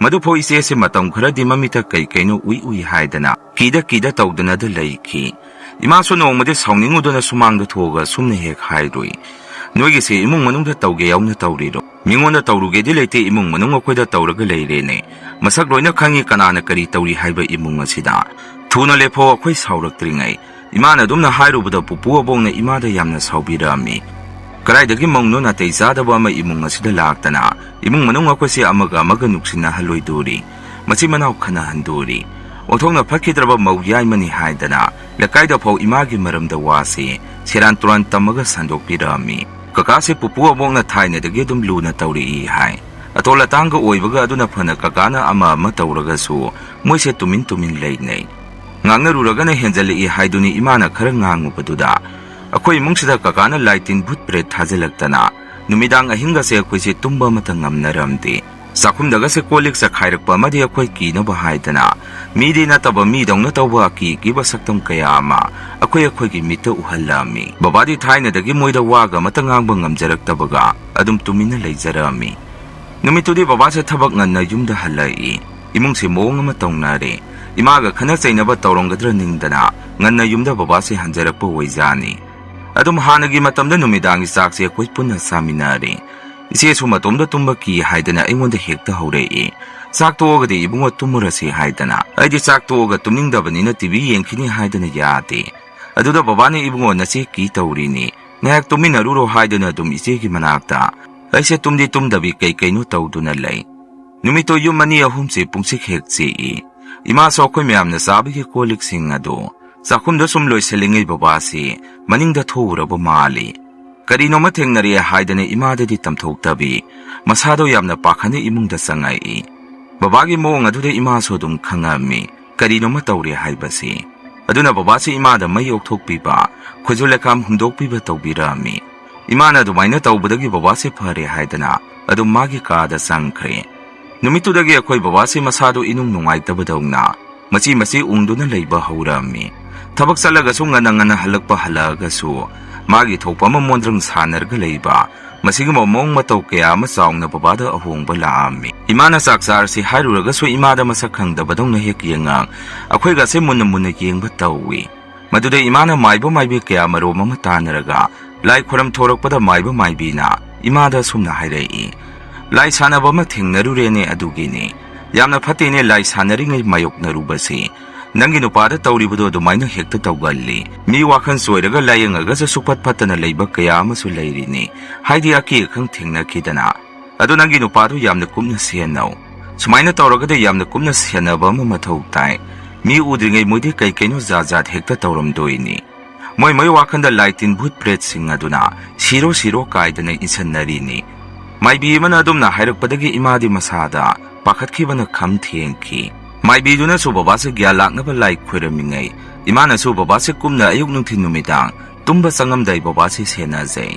ꯃꯗꯨꯐꯥꯎ ꯏꯆꯦꯁꯦ ꯃꯇꯝ ꯈꯔꯗꯤ ꯃꯃꯤꯠꯇ ꯀꯩ ꯀꯩꯅꯣ ꯎꯏ ꯎꯏ ꯍꯥꯏꯗꯅ ꯀꯤꯗ ꯀꯤꯗ ꯇꯧꯗꯨꯅꯗ ꯂꯩꯈꯤ꯫ ꯏꯃꯥꯁꯨ ꯅꯣꯡꯃꯗꯤ ꯁꯥꯎꯅꯤꯡꯉꯨꯗꯅ ꯁꯨꯃꯥꯡꯗ ꯊꯣꯛꯑꯒ ꯁꯨꯝꯅ ꯍꯦꯛ ꯍꯥꯏꯔꯨꯏ, "ꯅꯣꯏꯒꯤꯁꯦ ꯏꯃꯨꯡ ꯃꯅꯨꯡꯗ ꯇꯧꯒꯦ ꯌꯥꯎꯅ ꯇꯧꯔꯤꯔꯣ? ꯃꯤꯉꯣꯟꯗ ꯇꯧꯔꯨꯒꯦꯗꯤ ꯂꯩꯇꯦ, ꯏꯃꯨꯡ ꯃꯅꯨꯡ ꯑꯩꯈꯣꯏꯗ ꯇꯧꯔꯒ ꯂꯩꯔꯦꯅꯦ꯫ ꯃꯁꯛ ꯂꯣꯏꯅ ꯈꯪꯉꯤ ꯀꯅꯥꯅ ꯀꯔꯤ ꯇꯧꯔꯤ ꯍꯥꯏꯕ ꯏꯃꯨꯡ ꯑꯁꯤꯗ꯫ ꯊꯨꯅ ꯂꯦꯞꯐꯧ, ꯑꯩꯈꯣꯏ ꯁꯥꯎꯔꯛꯇ꯭ꯔꯤꯉꯩ"꯫ ꯏꯃꯥꯅ ꯑꯗꯨꯝꯅ ꯍꯥꯏꯔꯨꯕꯗ ꯄꯨꯄꯨ ꯑꯕꯣꯛꯅ ꯏꯃꯥꯗ ꯌꯥꯝꯅ ꯁꯥꯎꯕꯤꯔꯛꯑꯝꯃꯤ꯫ "ꯀꯗꯥꯏꯗꯒꯤ ꯃꯧꯅꯣ ꯅꯥꯇꯩ ꯆꯥꯗꯕ ꯑꯃ ꯏꯃꯨꯡ ꯑꯁꯤꯗ ꯂꯥꯛꯇꯅ ꯏꯃꯨꯡ ꯃꯅꯨꯡ ꯑꯩꯈꯣꯏꯁꯦ ꯑꯃꯒ ꯑꯃꯒ ꯅꯨꯡꯁꯤꯅꯍꯜꯂꯣꯏꯗꯣꯔꯤ, ꯃꯆꯤꯟ ꯃꯅꯥꯎ ꯈꯠꯅꯍꯟꯗꯣꯔꯤ꯫ ꯑꯣꯟꯊꯣꯛꯅ ꯐꯠꯈꯤꯗ꯭ꯔꯕ ꯃꯧ ꯌꯥꯏꯃꯅꯤ" ꯍꯥꯏꯗꯅ ꯂꯩꯀꯥꯏꯗ ꯐꯥꯎ ꯏꯃꯥꯒꯤ ꯃꯔꯝꯗ ꯋꯥꯁꯤ ꯁꯦꯔꯥꯟ ꯇꯨꯔꯥꯟ ꯇꯝꯃꯒ ꯁꯟꯗꯣꯛꯄꯤꯔꯛꯑꯝꯃꯤ꯫ ꯀꯀꯥꯁꯦ ꯄꯨꯄꯨ ꯑꯕꯣꯛꯅ ꯊꯥꯏꯅꯗꯒꯤ ꯑꯗꯨꯝ ꯂꯨꯅ ꯇꯧꯔꯛꯏ ꯍꯥꯏ꯫ ꯑꯇꯣꯜ ꯑꯇꯥꯡꯒ ꯑꯣꯏꯕꯒ ꯑꯗꯨꯅ ꯐꯅ ꯀꯀꯥꯅ ꯑꯃ ꯑꯃ ꯇꯧꯔꯒꯁꯨ ꯃꯣꯏꯁꯦ ꯇꯨꯃꯤꯟ ꯇꯨꯃꯤꯟ ꯂꯩꯅꯩ꯫ ꯉꯥꯡꯅꯔꯨꯔꯒꯅ ꯍꯦꯟꯖꯜꯂꯛꯏ ꯍꯥꯏꯗꯨꯅꯤ ꯏꯃꯥꯅ ꯈꯔ ꯉꯥꯡꯉꯨꯕꯗꯨꯗ꯫ ꯑꯩꯈꯣꯏ ꯏꯃꯨꯡꯁꯤꯗ ꯀꯀꯥꯅ ꯂꯥꯏ ꯇꯤꯟ ꯚꯨꯠ ꯄ꯭ꯔꯦꯠ ꯊꯥꯖꯤꯜꯂꯛꯇꯅ ꯅꯨꯃꯤꯗꯥꯡ ꯑꯍꯤꯡꯒꯁꯦ ꯑꯩꯈꯣꯏꯁꯦ ꯇꯨꯝꯕ ꯑꯃꯇ ꯉꯝꯅꯔꯝꯗꯦ꯫ ꯆꯥꯛꯈꯨꯝꯗꯒꯁꯦ ꯀꯣꯜ ꯂꯤꯛ ꯆꯈꯥꯏꯔꯛꯄ ꯑꯃꯗꯤ ꯑꯩꯈꯣꯏ ꯀꯤꯅꯕ ꯍꯥꯏꯗꯅ ꯃꯤꯗꯤ ꯅꯠꯇꯕ ꯃꯤꯗꯧꯅ ꯇꯧꯕ ꯑꯀꯤ ꯑꯀꯤꯕ ꯁꯛꯇꯝ ꯀꯌꯥ ꯑꯃ ꯑꯩꯈꯣꯏ ꯑꯩꯈꯣꯏꯒꯤ ꯃꯤꯠꯇ ꯎꯍꯜꯂꯛꯑꯝꯃꯤ꯫ ꯕꯕꯥꯗꯤ ꯊꯥꯏꯅꯗꯒꯤ ꯃꯣꯏꯗ ꯋꯥꯒ ꯑꯃꯇ ꯉꯥꯡꯕ ꯉꯝꯖꯔꯛꯇꯕꯒ ꯑꯗꯨꯝ ꯇꯨꯃꯤꯟꯅ ꯂꯩꯖꯔꯛꯑꯝꯃꯤ꯫ ꯅꯨꯃꯤꯠꯇꯨꯗꯤ ꯕꯕꯥꯁꯦ ꯊꯕꯛ ꯉꯟꯅ ꯌꯨꯝꯗ ꯍꯜꯂꯛꯏ꯫ ꯏꯃꯨꯡꯁꯦ ꯃꯑꯣꯡ ꯑꯃ ꯇꯧꯅꯔꯦ꯫ ꯏꯃꯥꯒ ꯈꯠꯅ ꯆꯩꯅꯕ ꯇꯧꯔꯝꯒꯗ꯭ꯔꯥ ꯅꯤꯡꯗꯅ ꯉꯟꯅ ꯌꯨꯝꯗ ꯕꯕꯥꯁꯦ ꯍꯟꯖꯔꯛꯄ ꯑꯣꯏꯖꯥꯅꯤ꯫ ꯑꯗꯨꯝ ꯍꯥꯟꯅꯒꯤ ꯃꯇꯝꯗ ꯅꯨꯃꯤꯗꯥꯡꯒꯤ ꯆꯥꯛꯁꯦ ꯑꯩꯈꯣꯏ ꯄꯨꯟꯅ ꯆꯥꯃꯤꯟꯅꯔꯦ꯫ ꯏꯆꯦꯁꯨ ꯃꯇꯣꯝꯗ ꯇꯨꯝꯕ ꯀꯤ ꯍꯥꯏꯗꯅ ꯑꯩꯉꯣꯟꯗ ꯍꯦꯛꯇ ꯍꯧꯔꯛꯏ꯫ "ꯆꯥꯛ ꯇꯣꯛꯑꯒꯗꯤ ꯏꯕꯨꯡꯉꯣ ꯇꯨꯝꯃꯨꯔꯁꯤ" ꯍꯥꯏꯗꯅ꯫ ꯑꯩꯗꯤ ꯆꯥꯛ ꯇꯣꯛꯑꯒ ꯇꯨꯝꯅꯤꯡꯗꯕꯅꯤꯅ ꯇꯤ ꯚꯤ ꯌꯦꯡꯈꯤꯅꯤ ꯍꯥꯏꯗꯅ ꯌꯥꯗꯦ꯫ ꯑꯗꯨꯗ ꯕꯕꯥꯅ, "ꯏꯕꯨꯡꯉꯣ, ꯅꯆꯦ ꯀꯤ ꯇꯧꯔꯤꯅꯤ, ꯉꯥꯏꯍꯥꯛ ꯇꯨꯝꯃꯤꯟꯅꯔꯨꯔꯣ" ꯍꯥꯏꯗꯨꯅ ꯑꯗꯨꯝ ꯏꯆꯦꯒꯤ ꯃꯅꯥꯛꯇ꯫ ꯑꯩꯁꯦ ꯇꯨꯝꯗꯤ ꯇꯨꯝꯗꯕꯤ ꯀꯩ ꯀꯩꯅꯣ ꯇꯧꯗꯨꯅ ꯂꯩ꯫ ꯅꯨꯃꯤꯠꯇꯣ ꯌꯨꯝ ꯑꯅꯤ ꯑꯍꯨꯝꯁꯦ ꯄꯨꯡꯆꯤꯛ ꯍꯦꯛ ꯆꯤꯛꯏ꯫ ꯏꯃꯥꯁꯨ ꯑꯩꯈꯣꯏ ꯃꯌꯥꯝꯅ ꯆꯥꯕꯒꯤ ꯀꯣꯜ ꯂꯤꯛꯁꯤꯡ ꯑꯗꯨ ꯆꯥꯛꯈꯨꯝꯗ ꯁꯨꯝ ꯂꯣꯏꯁꯤꯜꯂꯤꯉꯩ ꯕꯕꯥꯁꯤ ꯃꯅꯤꯡꯗ ꯊꯣꯛꯎꯔꯕ ꯃꯥꯜꯂꯤ꯫ "ꯀꯔꯤꯅꯣꯃ ꯊꯦꯡꯅꯔꯦ" ꯍꯥꯏꯗꯅ ꯏꯃꯥꯗꯗꯤ ꯇꯝꯊꯣꯛꯇꯕꯤ, ꯃꯁꯥꯗꯣ ꯌꯥꯝꯅ ꯄꯥꯈꯠꯅ ꯏꯃꯨꯡꯗ ꯆꯪꯉꯛꯏ꯫ ꯕꯕꯥꯒꯤ ꯃꯑꯣꯡ ꯑꯗꯨꯗ ꯏꯃꯥꯁꯨ ꯑꯗꯨꯝ ꯈꯪꯉꯝꯃꯤ ꯀꯔꯤꯅꯣꯃ ꯇꯧꯔꯦ ꯍꯥꯏꯕꯁꯤ꯫ ꯑꯗꯨꯅ ꯕꯕꯥꯁꯤ ꯏꯃꯥꯗ ꯃꯩ ꯑꯣꯛꯊꯣꯛꯄꯤꯕ, ꯈꯨꯖꯨ ꯂꯩꯈꯥꯝ ꯍꯨꯝꯗꯣꯛꯄꯤꯕ ꯇꯧꯕꯤꯔꯛꯑꯝꯃꯤ꯫ ꯏꯃꯥꯅ ꯑꯗꯨꯃꯥꯏꯅ ꯇꯧꯕꯗꯒꯤ ꯕꯕꯥꯁꯦ ꯐꯔꯦ ꯍꯥꯏꯗꯅ ꯑꯗꯨꯝ ꯃꯥꯒꯤ ꯀꯥꯗ ꯆꯪꯈ꯭ꯔꯦ꯫ ꯅꯨꯃꯤꯠꯇꯨꯗꯒꯤ ꯑꯩꯈꯣꯏ ꯕꯕꯥꯁꯤ ꯃꯁꯥꯗꯣ ꯏꯅꯨꯡ ꯅꯨꯡꯉꯥꯏꯇꯕꯗꯧꯅ ꯃꯆꯤ ꯃꯆꯤ ꯎꯪꯗꯨꯅ ꯂꯩꯕ ꯍꯧꯔꯛꯑꯝꯃꯤ꯫ ꯊꯕꯛ ꯆꯠꯂꯒꯁꯨ ꯉꯟꯅ ꯉꯟꯅ ꯍꯜꯂꯛꯄ ꯍꯜꯂꯛꯑꯒꯁꯨ ꯃꯥꯒꯤ ꯊꯣꯛꯄ ꯑꯃ ꯃꯣꯟꯗ꯭ꯔꯪ ꯁꯥꯟꯅꯔꯒ ꯂꯩꯕ, ꯃꯁꯤꯒꯨꯝꯕ ꯃꯑꯣꯡ ꯃꯇꯧ ꯀꯌꯥ ꯑꯃ ꯆꯥꯎꯅ ꯕꯕꯥꯗ ꯑꯍꯣꯡꯕ ꯂꯥꯛꯑꯝꯃꯤ꯫ ꯏꯃꯥꯅ ꯆꯥꯛ ꯆꯥꯔꯁꯤ ꯍꯥꯏꯔꯨꯔꯒꯁꯨ ꯏꯃꯥꯗ ꯃꯁꯛ ꯈꯪꯗꯕꯗꯧꯅ ꯍꯦꯛ ꯌꯦꯡꯉꯛ, ꯑꯩꯈꯣꯏꯒꯁꯦ ꯃꯨꯟꯅ ꯃꯨꯟꯅ ꯌꯦꯡꯕ ꯇꯧꯏ꯫ ꯃꯗꯨꯗ ꯏꯃꯥꯅ ꯃꯥꯏꯕ ꯃꯥꯏꯕꯤ ꯀꯌꯥ ꯃꯔꯣꯝ ꯑꯃ ꯇꯥꯟꯅꯔꯒ ꯂꯥꯏ ꯈꯣꯏꯔꯝ ꯊꯣꯔꯛꯄꯗ ꯃꯥꯏꯕ ꯃꯥꯏꯕꯤꯅ ꯏꯃꯥꯗ ꯑꯁꯨꯝꯅ ꯍꯥꯏꯔꯛꯏ, "ꯂꯥꯏ ꯁꯥꯟꯅꯕ ꯑꯃ ꯊꯦꯡꯅꯔꯨꯔꯦꯅꯦ, ꯑꯗꯨꯒꯤꯅꯤ꯫ ꯌꯥꯝꯅ ꯐꯠꯇꯦꯅꯦ ꯂꯥꯏ ꯁꯥꯟꯅꯔꯤꯉꯩ ꯃꯥꯌꯣꯛꯅꯔꯨꯕꯁꯤ꯫ ꯅꯪꯒꯤ ꯅꯨꯄꯥꯗ ꯇꯧꯔꯤꯕꯗꯣ ꯑꯗꯨꯃꯥꯏꯅ ꯍꯦꯛꯇ ꯇꯧꯒꯜꯂꯤ꯫ ꯃꯤ ꯋꯥꯈꯜ ꯆꯣꯏꯔꯒ ꯂꯥꯏꯌꯦꯡꯉꯒꯁꯨ ꯁꯨꯛꯐꯠ ꯐꯠꯇꯅ ꯂꯩꯕ ꯀꯌꯥ ꯑꯃꯁꯨ ꯂꯩꯔꯤꯅꯤ꯫ ꯍꯥꯏꯗꯤ ꯑꯀꯤ ꯑꯈꯪ ꯊꯦꯡꯅꯈꯤꯗꯅ꯫ ꯑꯗꯨ ꯅꯪꯒꯤ ꯅꯨꯄꯥꯗꯨ ꯌꯥꯝꯅ ꯀꯨꯞꯅ ꯁꯦꯟꯅꯧ꯫ ꯁꯨꯃꯥꯏꯅ ꯇꯧꯔꯒꯗꯤ ꯌꯥꯝꯅ ꯀꯨꯞꯅ ꯁꯦꯟꯅꯕ ꯑꯃ ꯃꯊꯧ ꯇꯥꯏ꯫ ꯃꯤ ꯎꯗ꯭ꯔꯤꯉꯩ ꯃꯣꯏꯗꯤ ꯀꯩ ꯀꯩꯅꯣ ꯖꯥꯠ ꯖꯥꯠ ꯍꯦꯛꯇ ꯇꯧꯔꯝꯗꯣꯏꯅꯤ꯫ ꯃꯣꯏ ꯃꯣꯏ ꯋꯥꯈꯟꯗ ꯂꯥꯏ ꯇꯤꯟ ꯚꯨꯠ ꯄ꯭ꯔꯦꯠꯁꯤꯡ ꯑꯗꯨꯅ ꯁꯤꯔꯣ ꯁꯤꯔꯣ ꯀꯥꯏꯗꯅ ꯏꯟꯁꯤꯟꯅꯔꯤꯅꯤ꯫ ꯃꯥꯏꯕꯤ ꯑꯃꯅ ꯑꯗꯨꯝꯅ ꯍꯥꯏꯔꯛꯄꯗꯒꯤ ꯏꯃꯥꯗꯤ ꯃꯁꯥꯗ ꯄꯥꯈꯠꯈꯤꯕꯅ ꯈꯝ ꯊꯦꯡꯈꯤ꯫ ꯃꯥꯏꯕꯤꯗꯨꯅꯁꯨ ꯕꯕꯥꯁꯦ ꯒ꯭ꯌꯥꯟ ꯂꯥꯛꯅꯕ ꯂꯥꯏ ꯈꯣꯏꯔꯝꯃꯤꯉꯩ, ꯏꯃꯥꯅꯁꯨ ꯕꯕꯥꯁꯦ ꯀꯨꯝꯅ ꯑꯌꯨꯛ ꯅꯨꯡꯊꯤꯜ ꯅꯨꯃꯤꯗꯥꯡ ꯇꯨꯝꯕ ꯆꯪꯉꯝꯗꯥꯏ ꯕꯕꯥꯁꯦ ꯁꯦꯟꯅꯖꯩ꯫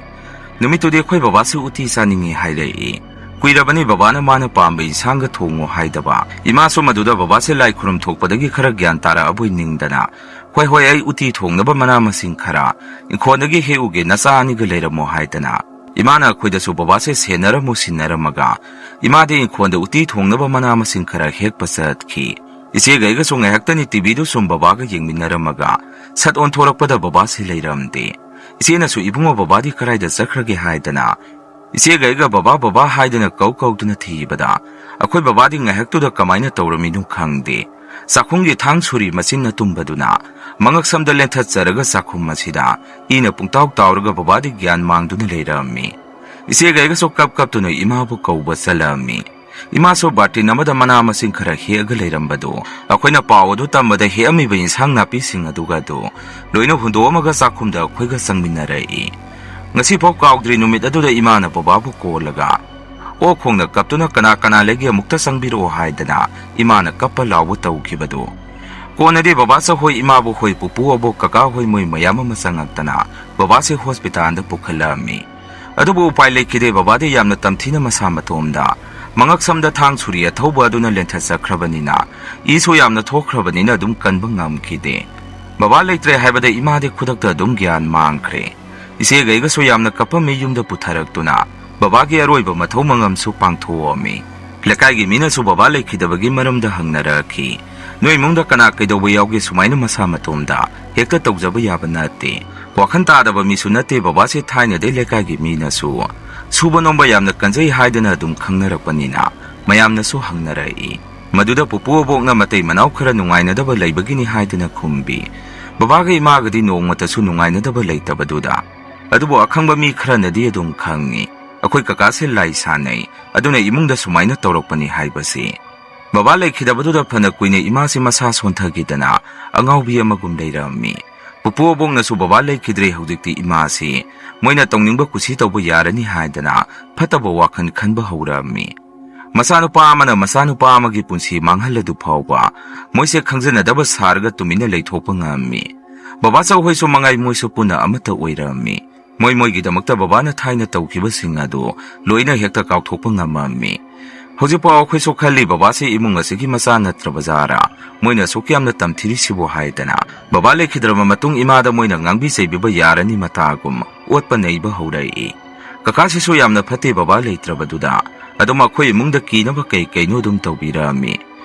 ꯅꯨꯃꯤꯠꯇꯨꯗꯤ ꯑꯩꯈꯣꯏ ꯕꯕꯥꯁꯦ ꯎꯇꯤ ꯆꯥꯅꯤꯡꯉꯤ ꯍꯥꯏꯔꯛꯏ꯫ ꯀꯨꯏꯔꯕꯅꯤ ꯕꯕꯥꯅ ꯃꯥꯅ ꯄꯥꯝꯕ ꯏꯟꯁꯥꯡꯒ ꯊꯣꯡꯉꯣ ꯍꯥꯏꯗꯕ꯫ ꯏꯃꯥꯁꯨ ꯃꯗꯨꯗ ꯕꯕꯥꯁꯦ ꯂꯥꯏ ꯈꯨꯔꯨꯝ ꯊꯣꯛꯄꯗꯒꯤ ꯈꯔ ꯒ꯭ꯌꯥꯟ ꯇꯥꯔꯛꯑꯕꯣꯏ ꯅꯤꯡꯗꯅ, "ꯍꯣꯏ, ꯍꯣꯏ, ꯑꯩ ꯎꯇꯤ ꯊꯣꯡꯅꯕ ꯃꯅꯥ ꯃꯁꯤꯡ ꯈꯔ ꯏꯪꯈꯣꯜꯗꯒꯤ ꯍꯦꯛꯎꯒꯦ, ꯅꯆꯥ ꯑꯅꯤꯒ ꯂꯩꯔꯝꯃꯣ" ꯍꯥꯏꯗꯅ, ꯏꯃꯥꯅ ꯑꯩꯈꯣꯏꯗꯁꯨ ꯕꯕꯥꯁꯦ ꯁꯦꯟꯅꯔꯝꯃꯨ ꯁꯤꯟꯅꯔꯝꯃꯒ, ꯏꯃꯥꯗꯤ ꯏꯪꯈꯣꯜꯗ ꯎꯇꯤ ꯊꯣꯡꯅꯕ ꯃꯅꯥ ꯃꯁꯤꯡ ꯈꯔ ꯍꯦꯛꯄ ꯆꯠꯈꯤ꯫ ꯏꯆꯦꯒ ꯑꯩꯒꯁꯨ ꯉꯥꯏꯍꯥꯛꯇꯅꯤ ꯇꯤꯚꯤꯗꯨ ꯁꯨꯝ ꯕꯕꯥꯒ ꯌꯦꯡꯃꯤꯟꯅꯔꯝꯃꯒ, ꯁꯠ ꯑꯣꯟꯊꯣꯔꯛꯄꯗ ꯕꯕꯥꯁꯦ ꯂꯩꯔꯝꯗꯦ꯫ ꯏꯆꯦꯅꯁꯨ, "ꯏꯕꯨꯡꯉꯣ, ꯕꯕꯥꯗꯤ ꯀꯗꯥꯏꯗ ꯆꯠꯈ꯭ꯔꯒꯦ?" ꯍꯥꯏꯗꯅ ꯏꯆꯦꯒ ꯑꯩꯒ "ꯕꯕꯥ, ꯕꯕꯥ" ꯍꯥꯏꯗꯅ ꯀꯧ ꯀꯧꯗꯨꯅ ꯊꯤꯕꯗ, ꯑꯩꯈꯣꯏ ꯕꯕꯥꯗꯤ ꯉꯥꯏꯍꯥꯛꯇꯨꯗ ꯀꯃꯥꯏꯅ ꯇꯧꯔꯝꯃꯤꯅꯣ ꯈꯪꯗꯦ, ꯆꯥꯛꯈꯨꯝꯒꯤ ꯊꯥꯡ ꯁꯨꯔꯤ ꯃꯆꯤꯟꯅ ꯇꯨꯝꯕꯗꯨꯅ ꯃꯉꯛꯁꯝꯗ ꯂꯦꯟꯊꯠꯆꯔꯒ ꯆꯥꯛꯈꯨꯝ ꯑꯁꯤꯗ ꯏꯅ ꯄꯨꯡꯇꯥꯎ ꯇꯥꯎꯔꯒ ꯕꯕꯥꯗꯤ ꯒ꯭ꯌꯥꯟ ꯃꯥꯡꯗꯨꯅ ꯂꯩꯔꯝꯃꯤ꯫ ꯏꯆꯦꯒ ꯑꯩꯒꯁꯨ ꯀꯞ ꯀꯞꯇꯨꯅ ꯏꯃꯥꯕꯨ ꯀꯧꯕ ꯆꯠꯂꯝꯃꯤ꯫ ꯏꯃꯥꯁꯨ ꯕꯥꯔꯇꯤꯟ ꯑꯃꯗ ꯃꯅꯥ ꯃꯁꯤꯡ ꯈꯔ ꯍꯦꯛꯑꯒ ꯂꯩꯔꯝꯕꯗꯨ, ꯑꯩꯈꯣꯏꯅ ꯄꯥꯎ ꯑꯗꯨ ꯇꯝꯕꯗ ꯍꯦꯛꯑꯝꯃꯤꯕ ꯏꯟꯁꯥꯡ ꯅꯥꯄꯤꯁꯤꯡ ꯑꯗꯨꯒ ꯑꯗꯨ ꯂꯣꯏꯅ ꯍꯨꯟꯗꯣꯛꯑꯝꯃꯒ ꯆꯥꯛꯈꯨꯝꯗ ꯑꯩꯈꯣꯏꯒ ꯆꯪꯃꯤꯟꯅꯔꯛꯏ꯫ ꯉꯁꯤꯐꯥꯎ ꯀꯥꯎꯗ꯭ꯔꯤ ꯅꯨꯃꯤꯠ ꯑꯗꯨꯗ ꯏꯃꯥꯅ ꯕꯕꯥꯕꯨ ꯀꯣꯜꯂꯒ, "ꯑꯣꯛ ꯈꯣꯡꯅ ꯀꯞꯇꯨꯅ ꯀꯅꯥ ꯀꯅꯥ ꯂꯩꯒꯦ ꯑꯃꯨꯛꯇ ꯆꯪꯕꯤꯔꯛꯑꯣ" ꯍꯥꯏꯗꯅ ꯏꯃꯥꯅ ꯀꯞꯄ ꯂꯥꯎꯕ ꯇꯧꯈꯤꯕꯗꯨ꯫ ꯀꯣꯟꯅꯗꯤ ꯕꯕꯥ ꯆꯧꯍꯣꯏ, ꯏꯃꯥꯕꯨ ꯍꯣꯏ, ꯄꯨꯄꯨ ꯑꯕꯣꯛ, ꯀꯀꯥ ꯍꯣꯏ ꯃꯣꯏ ꯃꯌꯥꯝ ꯑꯃ ꯆꯪꯉꯛꯇꯅ ꯕꯕꯥꯁꯦ ꯍꯣꯁꯄꯤꯇꯥꯜꯗ ꯄꯨꯈꯠꯂꯛꯑꯝꯃꯤ꯫ ꯑꯗꯨꯕꯨ ꯎꯄꯥꯏ ꯂꯩꯈꯤꯗꯦ, ꯕꯕꯥꯗꯤ ꯌꯥꯝꯅ ꯇꯝꯊꯤꯅ ꯃꯁꯥ ꯃꯇꯣꯝꯗ ꯃꯉꯛꯁꯝꯗ ꯊꯥꯡ ꯁꯨꯔꯤ ꯑꯊꯧꯕ ꯑꯗꯨꯅ ꯂꯦꯟꯊꯠꯆꯈ꯭ꯔꯕꯅꯤꯅ, ꯏꯁꯨ ꯌꯥꯝꯅ ꯊꯣꯛꯈ꯭ꯔꯕꯅꯤꯅ ꯑꯗꯨꯝ ꯀꯟꯕ ꯉꯝꯈꯤꯗꯦ꯫ ꯕꯕꯥ ꯂꯩꯇ꯭ꯔꯦ ꯍꯥꯏꯕꯗ ꯏꯃꯥꯗꯤ ꯈꯨꯗꯛꯇ ꯑꯗꯨꯝ ꯒ꯭ꯌꯥꯟ ꯃꯥꯡꯈ꯭ꯔꯦ꯫ ꯏꯆꯦꯒ ꯑꯩꯒꯁꯨ ꯌꯥꯝꯅ ꯀꯞꯄꯝꯃꯤ, ꯌꯨꯝꯗ ꯄꯨꯊꯔꯛꯇꯨꯅ ꯕꯕꯥꯒꯤ ꯑꯔꯣꯏꯕ ꯃꯊꯧ ꯃꯉꯝꯁꯨ ꯄꯥꯡꯊꯣꯛꯑꯝꯃꯤ꯫ ꯂꯩꯀꯥꯏꯒꯤ ꯃꯤꯅꯁꯨ ꯕꯕꯥ ꯂꯩꯈꯤꯗꯕꯒꯤ ꯃꯔꯝꯗ ꯍꯪꯅꯔꯛꯈꯤ꯫ "ꯅꯣꯏ ꯏꯃꯨꯡꯗ ꯀꯅꯥ ꯀꯩꯗꯧꯕ ꯌꯥꯎꯒꯦ? ꯁꯨꯃꯥꯏꯅ ꯃꯁꯥ ꯃꯇꯣꯝꯗ ꯍꯦꯛꯇ ꯇꯧꯖꯕ ꯌꯥꯕ ꯅꯠꯇꯦ꯫ ꯋꯥꯈꯜ ꯇꯥꯗꯕ ꯃꯤꯁꯨ ꯅꯠꯇꯦ ꯕꯕꯥꯁꯦ, ꯊꯥꯏꯅꯗꯩ ꯂꯩꯀꯥꯏꯒꯤ ꯃꯤꯅꯁꯨ ꯁꯨꯕ ꯅꯣꯝꯕ ꯌꯥꯝꯅ ꯀꯟꯖꯩ ꯍꯥꯏꯗꯅ ꯑꯗꯨꯝ ꯈꯪꯅꯔꯛꯄꯅꯤꯅ" ꯃꯌꯥꯝꯅꯁꯨ ꯍꯪꯅꯔꯛꯏ꯫ ꯃꯗꯨꯗ ꯄꯨꯄꯨ ꯑꯕꯣꯛꯅ ꯃꯇꯩ ꯃꯅꯥꯎ ꯈꯔ ꯅꯨꯡꯉꯥꯏꯅꯗꯕ ꯂꯩꯕꯒꯤꯅꯤ ꯍꯥꯏꯗꯨꯅ ꯈꯨꯝꯕꯤ꯫ ꯕꯕꯥꯒ ꯏꯃꯥꯒꯗꯤ ꯅꯣꯡꯃꯇꯁꯨ ꯅꯨꯡꯉꯥꯏꯅꯗꯕ ꯂꯩꯇꯕꯗꯨꯗ꯫ ꯑꯗꯨꯕꯨ ꯑꯈꯪꯕ ꯃꯤ ꯈꯔꯅꯗꯤ ꯑꯗꯨꯝ ꯈꯪꯉꯤ꯫ ꯑꯩꯈꯣꯏ ꯀꯀꯥꯁꯦ ꯂꯥꯏ ꯁꯥꯟꯅꯩ, ꯑꯗꯨꯅ ꯏꯃꯨꯡꯗ ꯁꯨꯃꯥꯏꯅ ꯇꯧꯔꯛꯄꯅꯤ ꯍꯥꯏꯕꯁꯤ꯫ ꯕꯕꯥ ꯂꯩꯈꯤꯗꯕꯗꯨꯗ ꯐꯅ ꯀꯨꯏꯅ ꯏꯃꯥꯁꯤ ꯃꯁꯥ ꯁꯣꯟꯊꯈꯤꯗꯅ ꯑꯉꯥꯎꯕꯤ ꯑꯃꯒꯨꯝ ꯂꯩꯔꯝꯃꯤ꯫ ꯄꯨꯄꯨ ꯑꯕꯣꯛꯅꯁꯨ ꯕꯕꯥ ꯂꯩꯈꯤꯗ꯭ꯔꯦ, ꯍꯧꯖꯤꯛꯇꯤ ꯏꯃꯥꯁꯤ ꯃꯣꯏꯅ ꯇꯧꯅꯤꯡꯕ ꯀꯨꯁꯤ ꯇꯧꯕ ꯌꯥꯔꯅꯤ ꯍꯥꯏꯗꯅ ꯐꯠꯇꯕ ꯋꯥꯈꯜ ꯈꯟꯕ ꯍꯧꯔꯛꯑꯝꯃꯤ꯫ ꯃꯆꯥꯅꯨꯄꯥ ꯑꯃꯅ ꯃꯆꯥꯅꯨꯄꯥ ꯑꯃꯒꯤ ꯄꯨꯟꯁꯤ ꯃꯥꯡꯍꯜꯂꯗꯨ ꯐꯥꯎꯕ ꯃꯣꯏꯁꯦ ꯈꯪꯖꯅꯗꯕ ꯁꯥꯔꯒ ꯇꯨꯃꯤꯟꯅ ꯂꯩꯊꯣꯛꯄ ꯉꯝꯃꯤ꯫ ꯕꯕꯥ ꯆꯧꯍꯣꯏꯁꯨ ꯃꯉꯥꯏ ꯃꯣꯏꯁꯨ ꯄꯨꯟꯅ ꯑꯃꯠꯇ ꯑꯣꯏꯔꯝꯃꯤ꯫ ꯃꯣꯏ ꯃꯣꯏꯒꯤꯗꯃꯛꯇ ꯕꯕꯥꯅ ꯊꯥꯏꯅ ꯇꯧꯈꯤꯕꯁꯤꯡ ꯑꯗꯨ ꯂꯣꯏꯅ ꯍꯦꯛꯇ ꯀꯥꯎꯊꯣꯛꯄ ꯉꯝꯃꯝꯃꯤ꯫ ꯍꯧꯖꯤꯛꯐꯥꯎ ꯑꯩꯈꯣꯏꯁꯨ ꯈꯜꯂꯤ, ꯕꯕꯥꯁꯤ ꯏꯃꯨꯡ ꯑꯁꯤꯒꯤ ꯃꯆꯥ ꯅꯠꯇ꯭ꯔꯕ ꯖꯥꯔꯥ? ꯃꯣꯏꯅ ꯑꯁꯨꯛ ꯌꯥꯝꯅ ꯇꯝꯊꯤꯔꯤꯁꯤꯕꯨ ꯍꯥꯏꯗꯅ꯫ ꯕꯕꯥ ꯂꯩꯈꯤꯗ꯭ꯔꯕ ꯃꯇꯨꯡ ꯏꯃꯥꯗ ꯃꯣꯏꯅ ꯉꯥꯡꯕꯤ ꯆꯩꯕꯤꯕ ꯌꯥꯔꯅꯤ ꯃꯇꯥꯒꯨꯝ ꯑꯣꯠꯄ ꯅꯩꯕ ꯍꯧꯔꯛꯏ꯫ ꯀꯀꯥꯁꯤꯁꯨ ꯌꯥꯝꯅ ꯐꯠꯇꯦ ꯕꯕꯥ ꯂꯩꯇ꯭ꯔꯕꯗꯨꯗ꯫ ꯑꯗꯨꯝ ꯑꯩꯈꯣꯏ ꯏꯃꯨꯡꯗ ꯀꯤꯅꯕ ꯀꯩ ꯀꯩꯅꯣ ꯑꯗꯨꯝ ꯇꯧꯕꯤꯔꯛꯑꯝꯃꯤ꯫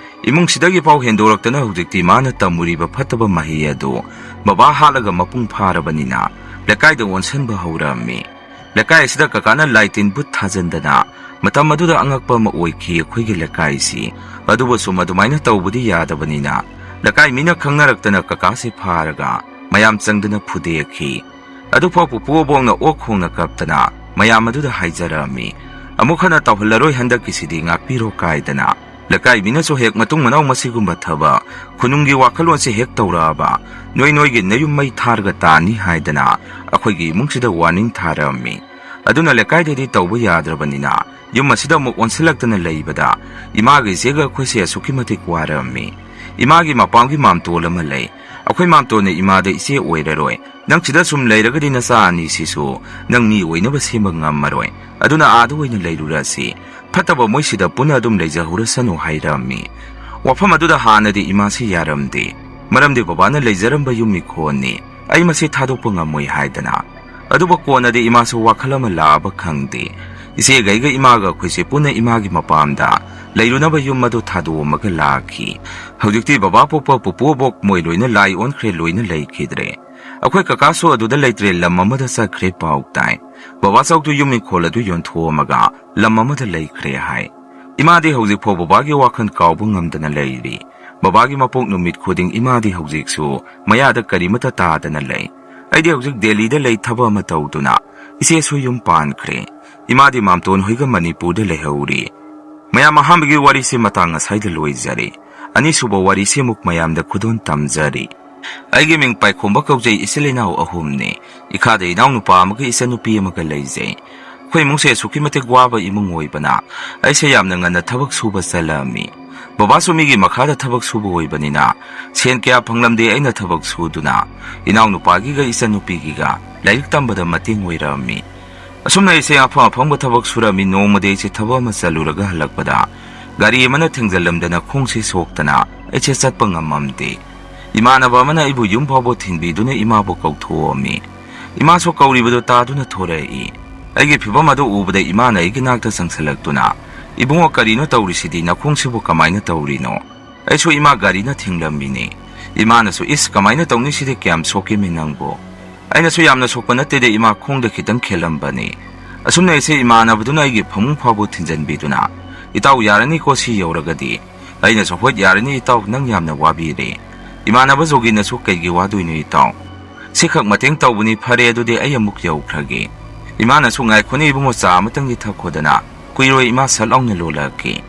ꯏꯃꯨꯡꯁꯤꯗꯒꯤ ꯐꯥꯎ ꯍꯦꯟꯗꯣꯔꯛꯇꯅ ꯍꯧꯖꯤꯛꯇꯤ ꯃꯥꯅ ꯇꯝꯃꯨꯔꯤꯕ ꯐꯠꯇꯕ ꯃꯍꯩ ꯑꯗꯨ ꯕꯕꯥ ꯍꯥꯠꯂꯒ ꯃꯄꯨꯡ ꯐꯥꯔꯕꯅꯤꯅ ꯂꯩꯀꯥꯏꯗ ꯑꯣꯟꯁꯟꯕ ꯍꯧꯔꯛꯑꯝꯃꯤ꯫ ꯂꯩꯀꯥꯏ ꯑꯁꯤꯗ ꯀꯀꯥꯅ ꯂꯥꯏ ꯇꯤꯟ ꯕꯨꯠ ꯊꯥꯖꯟꯗꯅ ꯃꯇꯝ ꯑꯗꯨꯗ ꯑꯉꯛꯄ ꯑꯃ ꯑꯣꯏꯈꯤ ꯑꯩꯈꯣꯏꯒꯤ ꯂꯩꯀꯥꯏꯁꯤ꯫ ꯑꯗꯨꯕꯨ ꯁꯨꯝ ꯑꯗꯨꯃꯥꯏꯅ ꯇꯧꯕꯗꯤ ꯌꯥꯗꯕꯅꯤꯅ ꯂꯩꯀꯥꯏ ꯃꯤꯅ ꯈꯪꯅꯔꯛꯇꯅ ꯀꯀꯥꯁꯤ ꯐꯥꯔꯒ ꯃꯌꯥꯝ ꯆꯪꯗꯅ ꯐꯨꯗꯦꯛꯈꯤ꯫ ꯑꯗꯨꯐꯥꯎ ꯄꯨꯄꯨ ꯑꯕꯣꯛꯅ ꯑꯣꯛ ꯈꯣꯡꯅ ꯀꯞꯇꯅ ꯃꯌꯥꯝ ꯑꯗꯨꯗ ꯍꯥꯏꯖꯔꯛꯑꯝꯃꯤ, "ꯑꯃꯨꯛ ꯍꯟꯅ ꯇꯧꯍꯜꯂꯔꯣꯏ, ꯍꯟꯗꯛꯀꯤꯁꯤꯗꯤ ꯉꯥꯛꯄꯤꯔꯣ" ꯀꯥꯏꯗꯅ꯫ ꯂꯩꯀꯥꯏ ꯃꯤꯅꯁꯨ ꯍꯦꯛ ꯃꯇꯨꯡ ꯃꯅꯥꯎ ꯃꯁꯤꯒꯨꯝꯕ ꯊꯕꯛ ꯈꯨꯅꯨꯡꯒꯤ ꯋꯥꯈꯜꯂꯣꯟꯁꯦ ꯍꯦꯛ ꯇꯧꯔꯛꯑꯕ ꯅꯣꯏ ꯅꯣꯏꯒꯤ ꯅꯌꯨꯝ ꯃꯩ ꯊꯥꯔꯒ ꯇꯥꯅꯤ ꯍꯥꯏꯗꯅ ꯑꯩꯈꯣꯏꯒꯤ ꯏꯃꯨꯡꯁꯤꯗ ꯋꯥꯔꯅꯤꯡ ꯊꯥꯔꯛꯑꯝꯃꯤ꯫ ꯑꯗꯨꯅ ꯂꯩꯀꯥꯏꯗꯗꯤ ꯇꯧꯕ ꯌꯥꯗ꯭ꯔꯕꯅꯤꯅ ꯌꯨꯝ ꯑꯁꯤꯗ ꯑꯃꯨꯛ ꯑꯣꯟꯁꯤꯜꯂꯛꯇꯅ ꯂꯩꯕꯗ ꯏꯃꯥꯒ ꯏꯆꯦꯒ ꯑꯩꯈꯣꯏꯁꯦ ꯑꯁꯨꯛꯀꯤ ꯃꯇꯤꯛ ꯋꯥꯔꯛꯑꯝꯃꯤ꯫ ꯏꯃꯥꯒꯤ ꯃꯄꯥꯝꯒꯤ ꯃꯥꯝꯇꯣꯟ ꯑꯃ ꯂꯩ꯫ ꯑꯩꯈꯣꯏ ꯃꯥꯝꯇꯣꯟꯅ ꯏꯃꯥꯗ, "ꯏꯆꯦ ꯑꯣꯏꯔꯔꯣꯏ, ꯅꯪ ꯁꯤꯗ ꯁꯨꯝ ꯂꯩꯔꯒꯗꯤ ꯅꯆꯥ ꯑꯅꯤꯁꯤꯁꯨ ꯅꯪ ꯃꯤ ꯑꯣꯏꯅꯕ ꯁꯦꯝꯕ ꯉꯝꯃꯔꯣꯏ꯫ ꯑꯗꯨꯅ ꯑꯥꯗ ꯑꯣꯏꯅ ꯂꯩꯔꯨꯔꯁꯤ꯫ ꯐꯠꯇꯕ ꯃꯣꯏꯁꯤꯗ ꯄꯨꯟꯅ ꯑꯗꯨꯝ ꯂꯩꯖꯍꯧꯔꯁꯅꯨ" ꯍꯥꯏꯔꯝꯃꯤ꯫ ꯋꯥꯐꯝ ꯑꯗꯨꯗ ꯍꯥꯟꯅꯗꯤ ꯏꯃꯥꯁꯤ ꯌꯥꯔꯝꯗꯦ꯫ ꯃꯔꯝꯗꯤ ꯕꯕꯥꯅ ꯂꯩꯖꯔꯝꯕ ꯌꯨꯝ ꯏꯈꯣꯟꯅꯤ꯫ ꯑꯩ ꯃꯁꯤ ꯊꯥꯗꯣꯛꯄ ꯉꯝꯃꯣꯏ ꯍꯥꯏꯗꯅ꯫ ꯑꯗꯨꯕꯨ ꯀꯣꯟꯅꯗꯤ ꯏꯃꯥꯁꯨ ꯋꯥꯈꯜ ꯑꯃ ꯂꯥꯛꯑꯕ ꯈꯪꯗꯦ꯫ ꯏꯆꯦꯒꯩꯒ ꯏꯃꯥꯒ ꯑꯩꯈꯣꯏꯁꯦ ꯄꯨꯟꯅ ꯏꯃꯥꯒꯤ ꯃꯄꯥꯝꯗ ꯂꯩꯔꯨꯅꯕ ꯌꯨꯝ ꯑꯗꯨ ꯊꯥꯗꯣꯛꯑꯝꯃꯒ ꯂꯥꯛꯈꯤ꯫ ꯍꯧꯖꯤꯛꯇꯤ ꯕꯕꯥ ꯄꯣꯛꯄ ꯄꯨꯄꯨ ꯑꯕꯣꯛ ꯃꯣꯏ ꯂꯣꯏꯅ ꯂꯥꯏ ꯑꯣꯟꯈ꯭ꯔꯦ, ꯂꯣꯏꯅ ꯂꯩꯈꯤꯗ꯭ꯔꯦ꯫ ꯑꯩꯈꯣꯏ ꯀꯀꯥꯁꯨ ꯑꯗꯨꯗ ꯂꯩꯇ꯭ꯔꯦ, ꯂꯝ ꯑꯃꯗ ꯆꯠꯈ꯭ꯔꯦ ꯄꯥꯎ ꯇꯥꯏ꯫ ꯕꯕꯥ ꯆꯧꯗꯨ ꯌꯨꯝ ꯏꯪꯈꯣꯜ ꯑꯗꯨ ꯌꯣꯟꯊꯣꯛꯑꯝꯃꯒ ꯂꯝ ꯑꯃꯗ ꯂꯩꯈ꯭ꯔꯦ ꯍꯥꯏ꯫ ꯏꯃꯥꯗꯤ ꯍꯧꯖꯤꯛꯐꯥꯎ ꯕꯕꯥꯒꯤ ꯋꯥꯈꯜ ꯀꯥꯎꯕ ꯉꯝꯗꯅ ꯂꯩꯔꯤ꯫ ꯕꯕꯥꯒꯤ ꯃꯄꯣꯛ ꯅꯨꯃꯤꯠ ꯈꯨꯗꯤꯡ ꯏꯃꯥꯗꯤ ꯍꯧꯖꯤꯛꯁꯨ ꯃꯌꯥꯗ ꯀꯔꯤꯃꯠꯇ ꯇꯥꯗꯅ ꯂꯩ꯫ ꯑꯩꯗꯤ ꯍꯧꯖꯤꯛ ꯗꯦꯜꯂꯤꯗ ꯂꯩ, ꯊꯕꯛ ꯑꯃ ꯇꯧꯗꯨꯅ꯫ ꯏꯆꯦꯁꯨ ꯌꯨꯝ ꯄꯥꯟꯈ꯭ꯔꯦ꯫ ꯏꯃꯥꯗꯤ ꯃꯥꯝꯇꯣꯟ ꯍꯣꯏꯒ ꯃꯅꯤꯄꯨꯔꯗ ꯂꯩꯍꯧꯔꯤ꯫ ꯃꯌꯥꯝ, ꯑꯍꯥꯟꯕꯒꯤ ꯋꯥꯔꯤꯁꯤ ꯃꯇꯥꯡ ꯑꯁꯥꯏꯗ ꯂꯣꯏꯖꯔꯦ꯫ ꯑꯅꯤꯁꯨꯕ ꯋꯥꯔꯤꯁꯤ ꯑꯃꯨꯛ ꯃꯌꯥꯝꯗ ꯈꯨꯗꯣꯜ ꯇꯝꯖꯔꯤ꯫ ꯑꯩꯒꯤ ꯃꯤꯡ ꯄꯥꯏꯈꯣꯝꯕ ꯀꯧꯖꯩ, ꯏꯆꯤꯜ ꯏꯅꯥꯎ ꯑꯍꯨꯝꯅꯤ꯫ ꯏꯈꯥꯗ ꯏꯅꯥꯎꯅꯨꯄꯥ ꯑꯃꯒ ꯏꯆꯟꯅꯨꯄꯤ ꯑꯃꯒ ꯂꯩꯖꯩ꯫ ꯑꯩꯈꯣꯏ ꯏꯃꯨꯡꯁꯦ ꯑꯁꯨꯛꯀꯤ ꯃꯇꯤꯛ ꯋꯥꯕ ꯏꯃꯨꯡ ꯑꯣꯏꯕꯅ ꯑꯩꯁꯦ ꯌꯥꯝꯅ ꯉꯟꯅ ꯊꯕꯛ ꯁꯨꯕ ꯆꯠꯂꯝꯃꯤ꯫ ꯕꯕꯥꯁꯨ ꯃꯤꯒꯤ ꯃꯈꯥꯗ ꯊꯕꯛ ꯁꯨꯕ ꯑꯣꯏꯕꯅꯤꯅ ꯁꯦꯟ ꯀꯌꯥ ꯐꯪꯂꯝꯗꯦ꯫ ꯑꯩꯅ ꯊꯕꯛ ꯁꯨꯗꯨꯅ ꯏꯅꯥꯎꯅꯨꯄꯥꯒꯤꯒ ꯏꯆꯟꯅꯨꯄꯤꯒꯤꯒ ꯂꯥꯏꯔꯤꯛ ꯇꯝꯕꯗ ꯃꯇꯦꯡ ꯑꯣꯏꯔꯝꯃꯤ꯫ ꯑꯁꯨꯝꯅ ꯑꯩꯁꯦ ꯑꯐꯪ ꯑꯐꯪꯕ ꯊꯕꯛ ꯁꯨꯔꯝꯃꯤ꯫ ꯅꯣꯡꯃꯗꯤ ꯑꯩꯁꯦ ꯊꯕꯛ ꯑꯃ ꯆꯠꯂꯨꯔꯒ ꯍꯜꯂꯛꯄꯗ ꯒꯥꯔꯤ ꯑꯃꯅ ꯊꯦꯡꯖꯤꯜꯂꯝꯗꯅ ꯈꯣꯡꯁꯦ ꯁꯣꯛꯇꯅ ꯑꯩꯁꯦ ꯆꯠꯄ ꯉꯝꯃꯝꯗꯦ꯫ ꯏꯃꯥꯟꯅꯕ ꯑꯃꯅ ꯑꯩꯕꯨ ꯌꯨꯝ ꯐꯥꯎꯕ ꯊꯤꯟꯕꯤꯗꯨꯅ ꯏꯃꯥꯕꯨ ꯀꯧꯊꯣꯛꯑꯝꯃꯤ꯫ ꯏꯃꯥꯁꯨ ꯀꯧꯔꯤꯕꯗꯨ ꯇꯥꯗꯨꯅ ꯊꯣꯔꯛꯏ꯫ ꯑꯩꯒꯤ ꯐꯤꯕꯝ ꯑꯗꯨ ꯎꯕꯗ ꯏꯃꯥꯅ ꯑꯩꯒꯤ ꯅꯥꯛꯇ ꯆꯪꯁꯤꯜꯂꯛꯇꯨꯅ, "ꯏꯕꯨꯡꯉꯣ, ꯀꯔꯤꯅꯣ ꯇꯧꯔꯤꯁꯤꯗꯤ? ꯅꯈꯣꯡꯁꯤꯕꯨ ꯀꯃꯥꯏꯅ ꯇꯧꯔꯤꯅꯣ?" ꯑꯩꯁꯨ ꯏꯃꯥ ꯒꯥꯔꯤꯅ ꯊꯦꯡꯂꯝꯃꯤꯅꯤ꯫ ꯏꯃꯥꯅꯁꯨ, "ꯏꯁ, ꯀꯃꯥꯏꯅ ꯇꯧꯅꯤ? ꯁꯤꯗꯤ ꯀꯌꯥꯝ ꯁꯣꯛꯀꯦꯃꯤ ꯅꯪꯕꯨ?" ꯑꯩꯅꯁꯨ, "ꯌꯥꯝꯅ ꯁꯣꯛꯄ ꯅꯠꯇꯦꯗ ꯏꯃꯥ, ꯈꯣꯡꯗ ꯈꯤꯇꯪ ꯈꯦꯠꯂꯝꯕꯅꯤ꯫" ꯑꯁꯨꯝꯅ ꯑꯩꯁꯦ ꯏꯃꯥꯟꯅꯕꯗꯨꯅ ꯑꯩꯒꯤ ꯐꯃꯨꯡ ꯐꯥꯎꯕ ꯊꯤꯟꯖꯟꯕꯤꯗꯨꯅ, "ꯏꯇꯥꯎ, ꯌꯥꯔꯅꯤꯀꯣ ꯁꯤ ꯌꯧꯔꯒꯗꯤ?" ꯑꯩꯅꯁꯨ, "ꯍꯣꯏ, ꯌꯥꯔꯅꯤ ꯏꯇꯥꯎ, ꯅꯪ ꯌꯥꯝꯅ ꯋꯥꯕꯤꯔꯦ꯫" ꯏꯃꯥꯟꯅꯕ ꯖꯣꯒꯤꯅꯁꯨ, "ꯀꯩꯒꯤ ꯋꯥꯗꯣꯏꯅꯣ ꯏꯇꯥꯎ? ꯁꯤꯈꯛ ꯃꯇꯦꯡ ꯇꯧꯕꯅꯤ, ꯐꯔꯦ ꯑꯗꯨꯗꯤ ꯑꯩ ꯑꯃꯨꯛ ꯌꯧꯈ꯭ꯔꯒꯦ꯫" ꯏꯃꯥꯅꯁꯨ, "ꯉꯥꯏꯈꯣꯅꯦ ꯏꯕꯨꯡꯉꯣ, ꯆꯥ ꯑꯃꯇꯪꯗꯤ ꯊꯛꯈꯣꯗꯅ, ꯀꯨꯏꯔꯣꯏ ꯏꯃꯥ", ꯁꯠ ꯂꯥꯎꯅ ꯂꯣꯜꯂꯛꯈꯤ꯫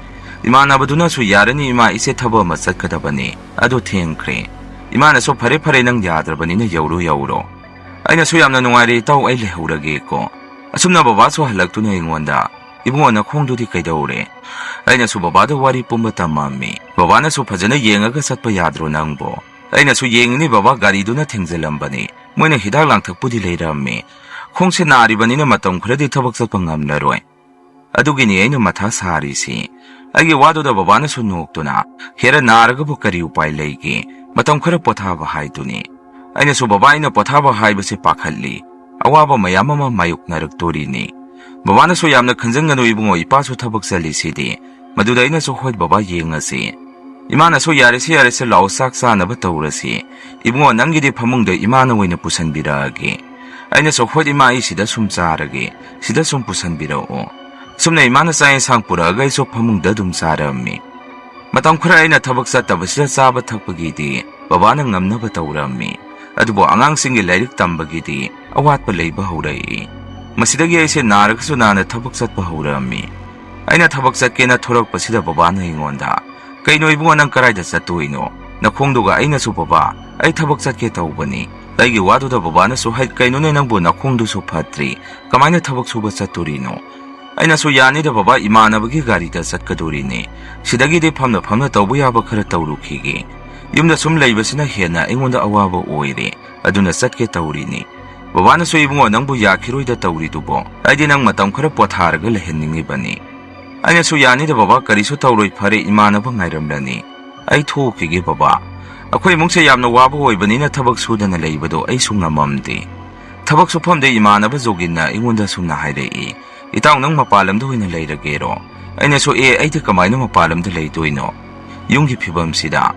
ꯏꯃꯥꯟꯅꯕꯗꯨꯅꯁꯨ, "ꯌꯥꯔꯅꯤ ꯏꯃꯥ, ꯏꯆꯦ ꯊꯕꯛ ꯑꯃ ꯆꯠꯀꯗꯕꯅꯤ, ꯑꯗꯨ ꯊꯦꯡꯈ꯭ꯔꯦ꯫" ꯏꯃꯥꯅꯁꯨ, "ꯐꯔꯦ ꯐꯔꯦ, ꯅꯪ ꯌꯥꯗ꯭ꯔꯕꯅꯤꯅ ꯌꯧꯔꯣ ꯌꯧꯔꯣ꯫" ꯑꯩꯅꯁꯨ, "ꯌꯥꯝꯅ ꯅꯨꯡꯉꯥꯏꯔꯦ ꯏꯇꯥꯎ, ꯑꯩ ꯂꯩꯍꯧꯔꯒꯦꯀꯣ꯫" ꯑꯁꯨꯝꯅ ꯕꯕꯥꯁꯨ ꯍꯜꯂꯛꯇꯨꯅ ꯑꯩꯉꯣꯟꯗ, "ꯏꯕꯨꯡꯉꯣ, ꯅꯈꯣꯡꯗꯨꯗꯤ ꯀꯩꯗꯧꯔꯦ?" ꯑꯩꯅꯁꯨ ꯕꯕꯥꯗ ꯋꯥꯔꯤ ꯄꯨꯝꯕ ꯇꯝꯃꯝꯃꯤ꯫ ꯕꯕꯥꯅꯁꯨ, "ꯐꯖꯅ ꯌꯦꯡꯉꯒ ꯆꯠꯄ ꯌꯥꯗ꯭ꯔꯣ ꯅꯪꯕꯣ?" ꯑꯩꯅꯁꯨ, "ꯌꯦꯡꯉꯤꯅꯤ ꯕꯕꯥ, ꯒꯥꯔꯤꯗꯨꯅ ꯊꯦꯡꯖꯤꯜꯂꯝꯕꯅꯤ, ꯃꯣꯏꯅ ꯍꯤꯗꯥꯛ ꯂꯥꯡꯊꯛꯄꯨꯗꯤ ꯂꯩꯔꯝꯃꯤ꯫ ꯈꯣꯡꯁꯦ ꯅꯥꯔꯤꯕꯅꯤꯅ ꯃꯇꯝ ꯈꯔꯗꯤ ꯊꯕꯛ ꯆꯠꯄ ꯉꯝꯂꯔꯣꯏ꯫ ꯑꯗꯨꯒꯤꯅꯤ ꯑꯩꯅ ꯃꯊꯥ ꯁꯥꯔꯤꯁꯤ꯫" ꯑꯩꯒꯤ ꯋꯥꯗꯨꯗ ꯕꯕꯥꯅꯁꯨ ꯅꯣꯛꯇꯨꯅ, "ꯍꯦꯔꯥ, ꯅꯥꯔꯒꯕꯨ ꯀꯔꯤ ꯎꯄꯥꯏ ꯂꯩꯒꯦ? ꯃꯇꯝ ꯈꯔ ꯄꯣꯊꯥꯕ ꯍꯥꯏꯗꯨꯅꯤ꯫" ꯑꯩꯅꯁꯨ, "ꯕꯕꯥ, ꯑꯩꯅ ꯄꯣꯊꯥꯕ ꯍꯥꯏꯕꯁꯦ ꯄꯥꯈꯠꯂꯤ꯫ ꯑꯋꯥꯕ ꯃꯌꯥꯝ ꯑꯃ ꯃꯥꯌꯣꯛꯅꯔꯛꯇꯣꯔꯤꯅꯤ꯫" ꯕꯕꯥꯅꯁꯨ, "ꯌꯥꯝꯅ ꯈꯟꯖꯟꯒꯅꯨ ꯏꯕꯨꯡꯉꯣ, ꯏꯄꯥꯁꯨ ꯊꯕꯛ ꯆꯠꯂꯤꯁꯤꯗꯤ꯫" ꯃꯗꯨꯗ ꯑꯩꯅꯁꯨ, "ꯍꯣꯏ ꯕꯕꯥ, ꯌꯦꯡꯉꯁꯤ꯫" ꯏꯃꯥꯅꯁꯨ, "ꯌꯥꯔꯦꯁꯦ, ꯌꯥꯔꯦꯁꯦ, ꯂꯥꯛꯑꯣ, ꯆꯥꯛ ꯆꯥꯅꯕ ꯇꯧꯔꯁꯤ꯫ ꯏꯕꯨꯡꯉꯣ, ꯅꯪꯒꯤꯗꯤ ꯐꯃꯨꯡꯗ ꯏꯃꯥꯅ ꯑꯣꯏꯅ ꯄꯨꯁꯟꯕꯤꯔꯛꯑꯒꯦ꯫" ꯑꯩꯅꯁꯨ, "ꯍꯣꯏ ꯏꯃꯥ, ꯑꯩ ꯁꯤꯗ ꯁꯨꯝ ꯆꯥꯔꯒꯦ, ꯁꯤꯗ ꯁꯨꯝ ꯄꯨꯁꯟꯕꯤꯔꯛꯑꯣ꯫" ꯁꯨꯝꯅ ꯏꯃꯥꯅ ꯆꯥꯛ ꯌꯦꯟꯁꯥꯡ ꯄꯨꯔꯛꯑꯒ ꯑꯩꯁꯨ ꯐꯃꯨꯡꯗ ꯑꯗꯨꯝ ꯆꯥꯔꯝꯃꯤ꯫ ꯃꯇꯝ ꯈꯔ ꯑꯩꯅ ꯊꯕꯛ ꯆꯠꯇꯕꯁꯤꯗ ꯆꯥꯕ ꯊꯛꯄꯒꯤꯗꯤ ꯕꯕꯥꯅ ꯉꯝꯅꯕ ꯇꯧꯔꯝꯃꯤ꯫ ꯑꯗꯨꯕꯨ ꯑꯉꯥꯡꯁꯤꯡꯒꯤ ꯂꯥꯏꯔꯤꯛ ꯇꯝꯕꯒꯤꯗꯤ ꯑꯋꯥꯠꯄ ꯂꯩꯕ ꯍꯧꯔꯛꯏ꯫ ꯃꯁꯤꯗꯒꯤ ꯑꯩꯁꯦ ꯅꯥꯔꯒꯁꯨ ꯅꯥꯅ ꯊꯕꯛ ꯆꯠꯄ ꯍꯧꯔꯛꯑꯝꯃꯤ꯫ ꯑꯩꯅ ꯊꯕꯛ ꯆꯠꯀꯦꯅ ꯊꯣꯔꯛꯄꯁꯤꯗ ꯕꯕꯥꯅ ꯑꯩꯉꯣꯟꯗ, "ꯀꯩꯅꯣ ꯏꯕꯨꯡꯉꯣ, ꯅꯪ ꯀꯗꯥꯏꯗ ꯆꯠꯇꯣꯏꯅꯣ?" "ꯅꯈꯣꯡꯗꯨꯒ?" ꯑꯩꯅꯁꯨ, "ꯕꯕꯥ, ꯑꯩ ꯊꯕꯛ ꯆꯠꯀꯦ ꯇꯧꯕꯅꯤ"꯫ ꯑꯩꯒꯤ ꯋꯥꯗꯨꯗ ꯕꯕꯥꯅꯁꯨ, "ꯍꯩꯠ, ꯀꯩꯅꯣꯅꯦ ꯅꯪꯕꯨ, ꯅꯈꯣꯡꯗꯨꯁꯨ ꯐꯠꯇ꯭ꯔꯤ, ꯀꯃꯥꯏꯅ ꯊꯕꯛ ꯁꯨꯕ ꯆꯠꯇꯣꯔꯤꯅꯣ?" ꯑꯩꯅꯁꯨ, "ꯌꯥꯅꯤꯗ ꯕꯕꯥ, ꯏꯃꯥꯟꯅꯕꯒꯤ ꯒꯥꯔꯤꯗ ꯆꯠꯀꯗꯣꯔꯤꯅꯦ꯫ ꯁꯤꯗꯒꯤꯗꯤ ꯐꯝꯅ ꯐꯝꯅ ꯇꯧꯕ ꯌꯥꯕ ꯈꯔ ꯇꯧꯔꯨꯈꯤꯒꯦ꯫ ꯌꯨꯝꯗ ꯁꯨꯝ ꯂꯩꯕꯁꯤꯅ ꯍꯦꯟꯅ ꯑꯩꯉꯣꯟꯗ ꯑꯋꯥꯕ ꯑꯣꯏꯔꯦ꯫ ꯑꯗꯨꯅ ꯆꯠꯀꯦ ꯇꯧꯔꯤꯅꯤ"꯫ ꯕꯕꯥꯅꯁꯨ, "ꯏꯕꯨꯡꯉꯣ, ꯅꯪꯕꯨ ꯌꯥꯈꯤꯔꯣꯏꯗ ꯇꯧꯔꯤꯗꯨꯕꯣ? ꯑꯩꯗꯤ ꯅꯪ ꯃꯇꯝ ꯈꯔ ꯄꯣꯊꯥꯔꯒ ꯂꯩꯍꯟꯅꯤꯡꯉꯤꯕꯅꯤ"꯫ ꯑꯩꯅꯁꯨ, "ꯌꯥꯅꯤꯗ ꯕꯕꯥ, ꯀꯔꯤꯁꯨ ꯇꯧꯔꯣꯏ, ꯐꯔꯦ, ꯏꯃꯥꯟꯅꯕ ꯉꯥꯏꯔꯝꯂꯅꯤ꯫ ꯑꯩ ꯊꯣꯛꯈꯤꯒꯦ ꯕꯕꯥ꯫ ꯑꯩꯈꯣꯏ ꯏꯃꯨꯡꯁꯦ ꯌꯥꯝꯅ ꯋꯥꯕ ꯑꯣꯏꯕꯅꯤꯅ ꯊꯕꯛ ꯁꯨꯗꯅ ꯂꯩꯕꯗꯣ ꯑꯩꯁꯨ ꯉꯝꯃꯝꯗꯦ"꯫ ꯊꯕꯛ ꯁꯨꯐꯝꯗ ꯏꯃꯥꯟꯅꯕ ꯖꯣꯒꯤꯟꯅ ꯑꯩꯉꯣꯟꯗ ꯁꯨꯝꯅ ꯍꯥꯏꯔꯛꯏ, "ꯏꯇꯥꯎ, ꯅꯪ ꯃꯄꯥꯟ ꯂꯝꯗ ꯑꯣꯏꯅ ꯂꯩꯔꯒꯦꯔꯣ?" ꯑꯩꯅꯁꯨ, "ꯑꯦ, ꯑꯩꯗꯤ ꯀꯃꯥꯏꯅ ꯃꯄꯥꯟ ꯂꯝꯗ ꯂꯩꯗꯣꯏꯅꯣ? ꯌꯨꯝꯒꯤ ꯐꯤꯕꯝꯁꯤꯗ"꯫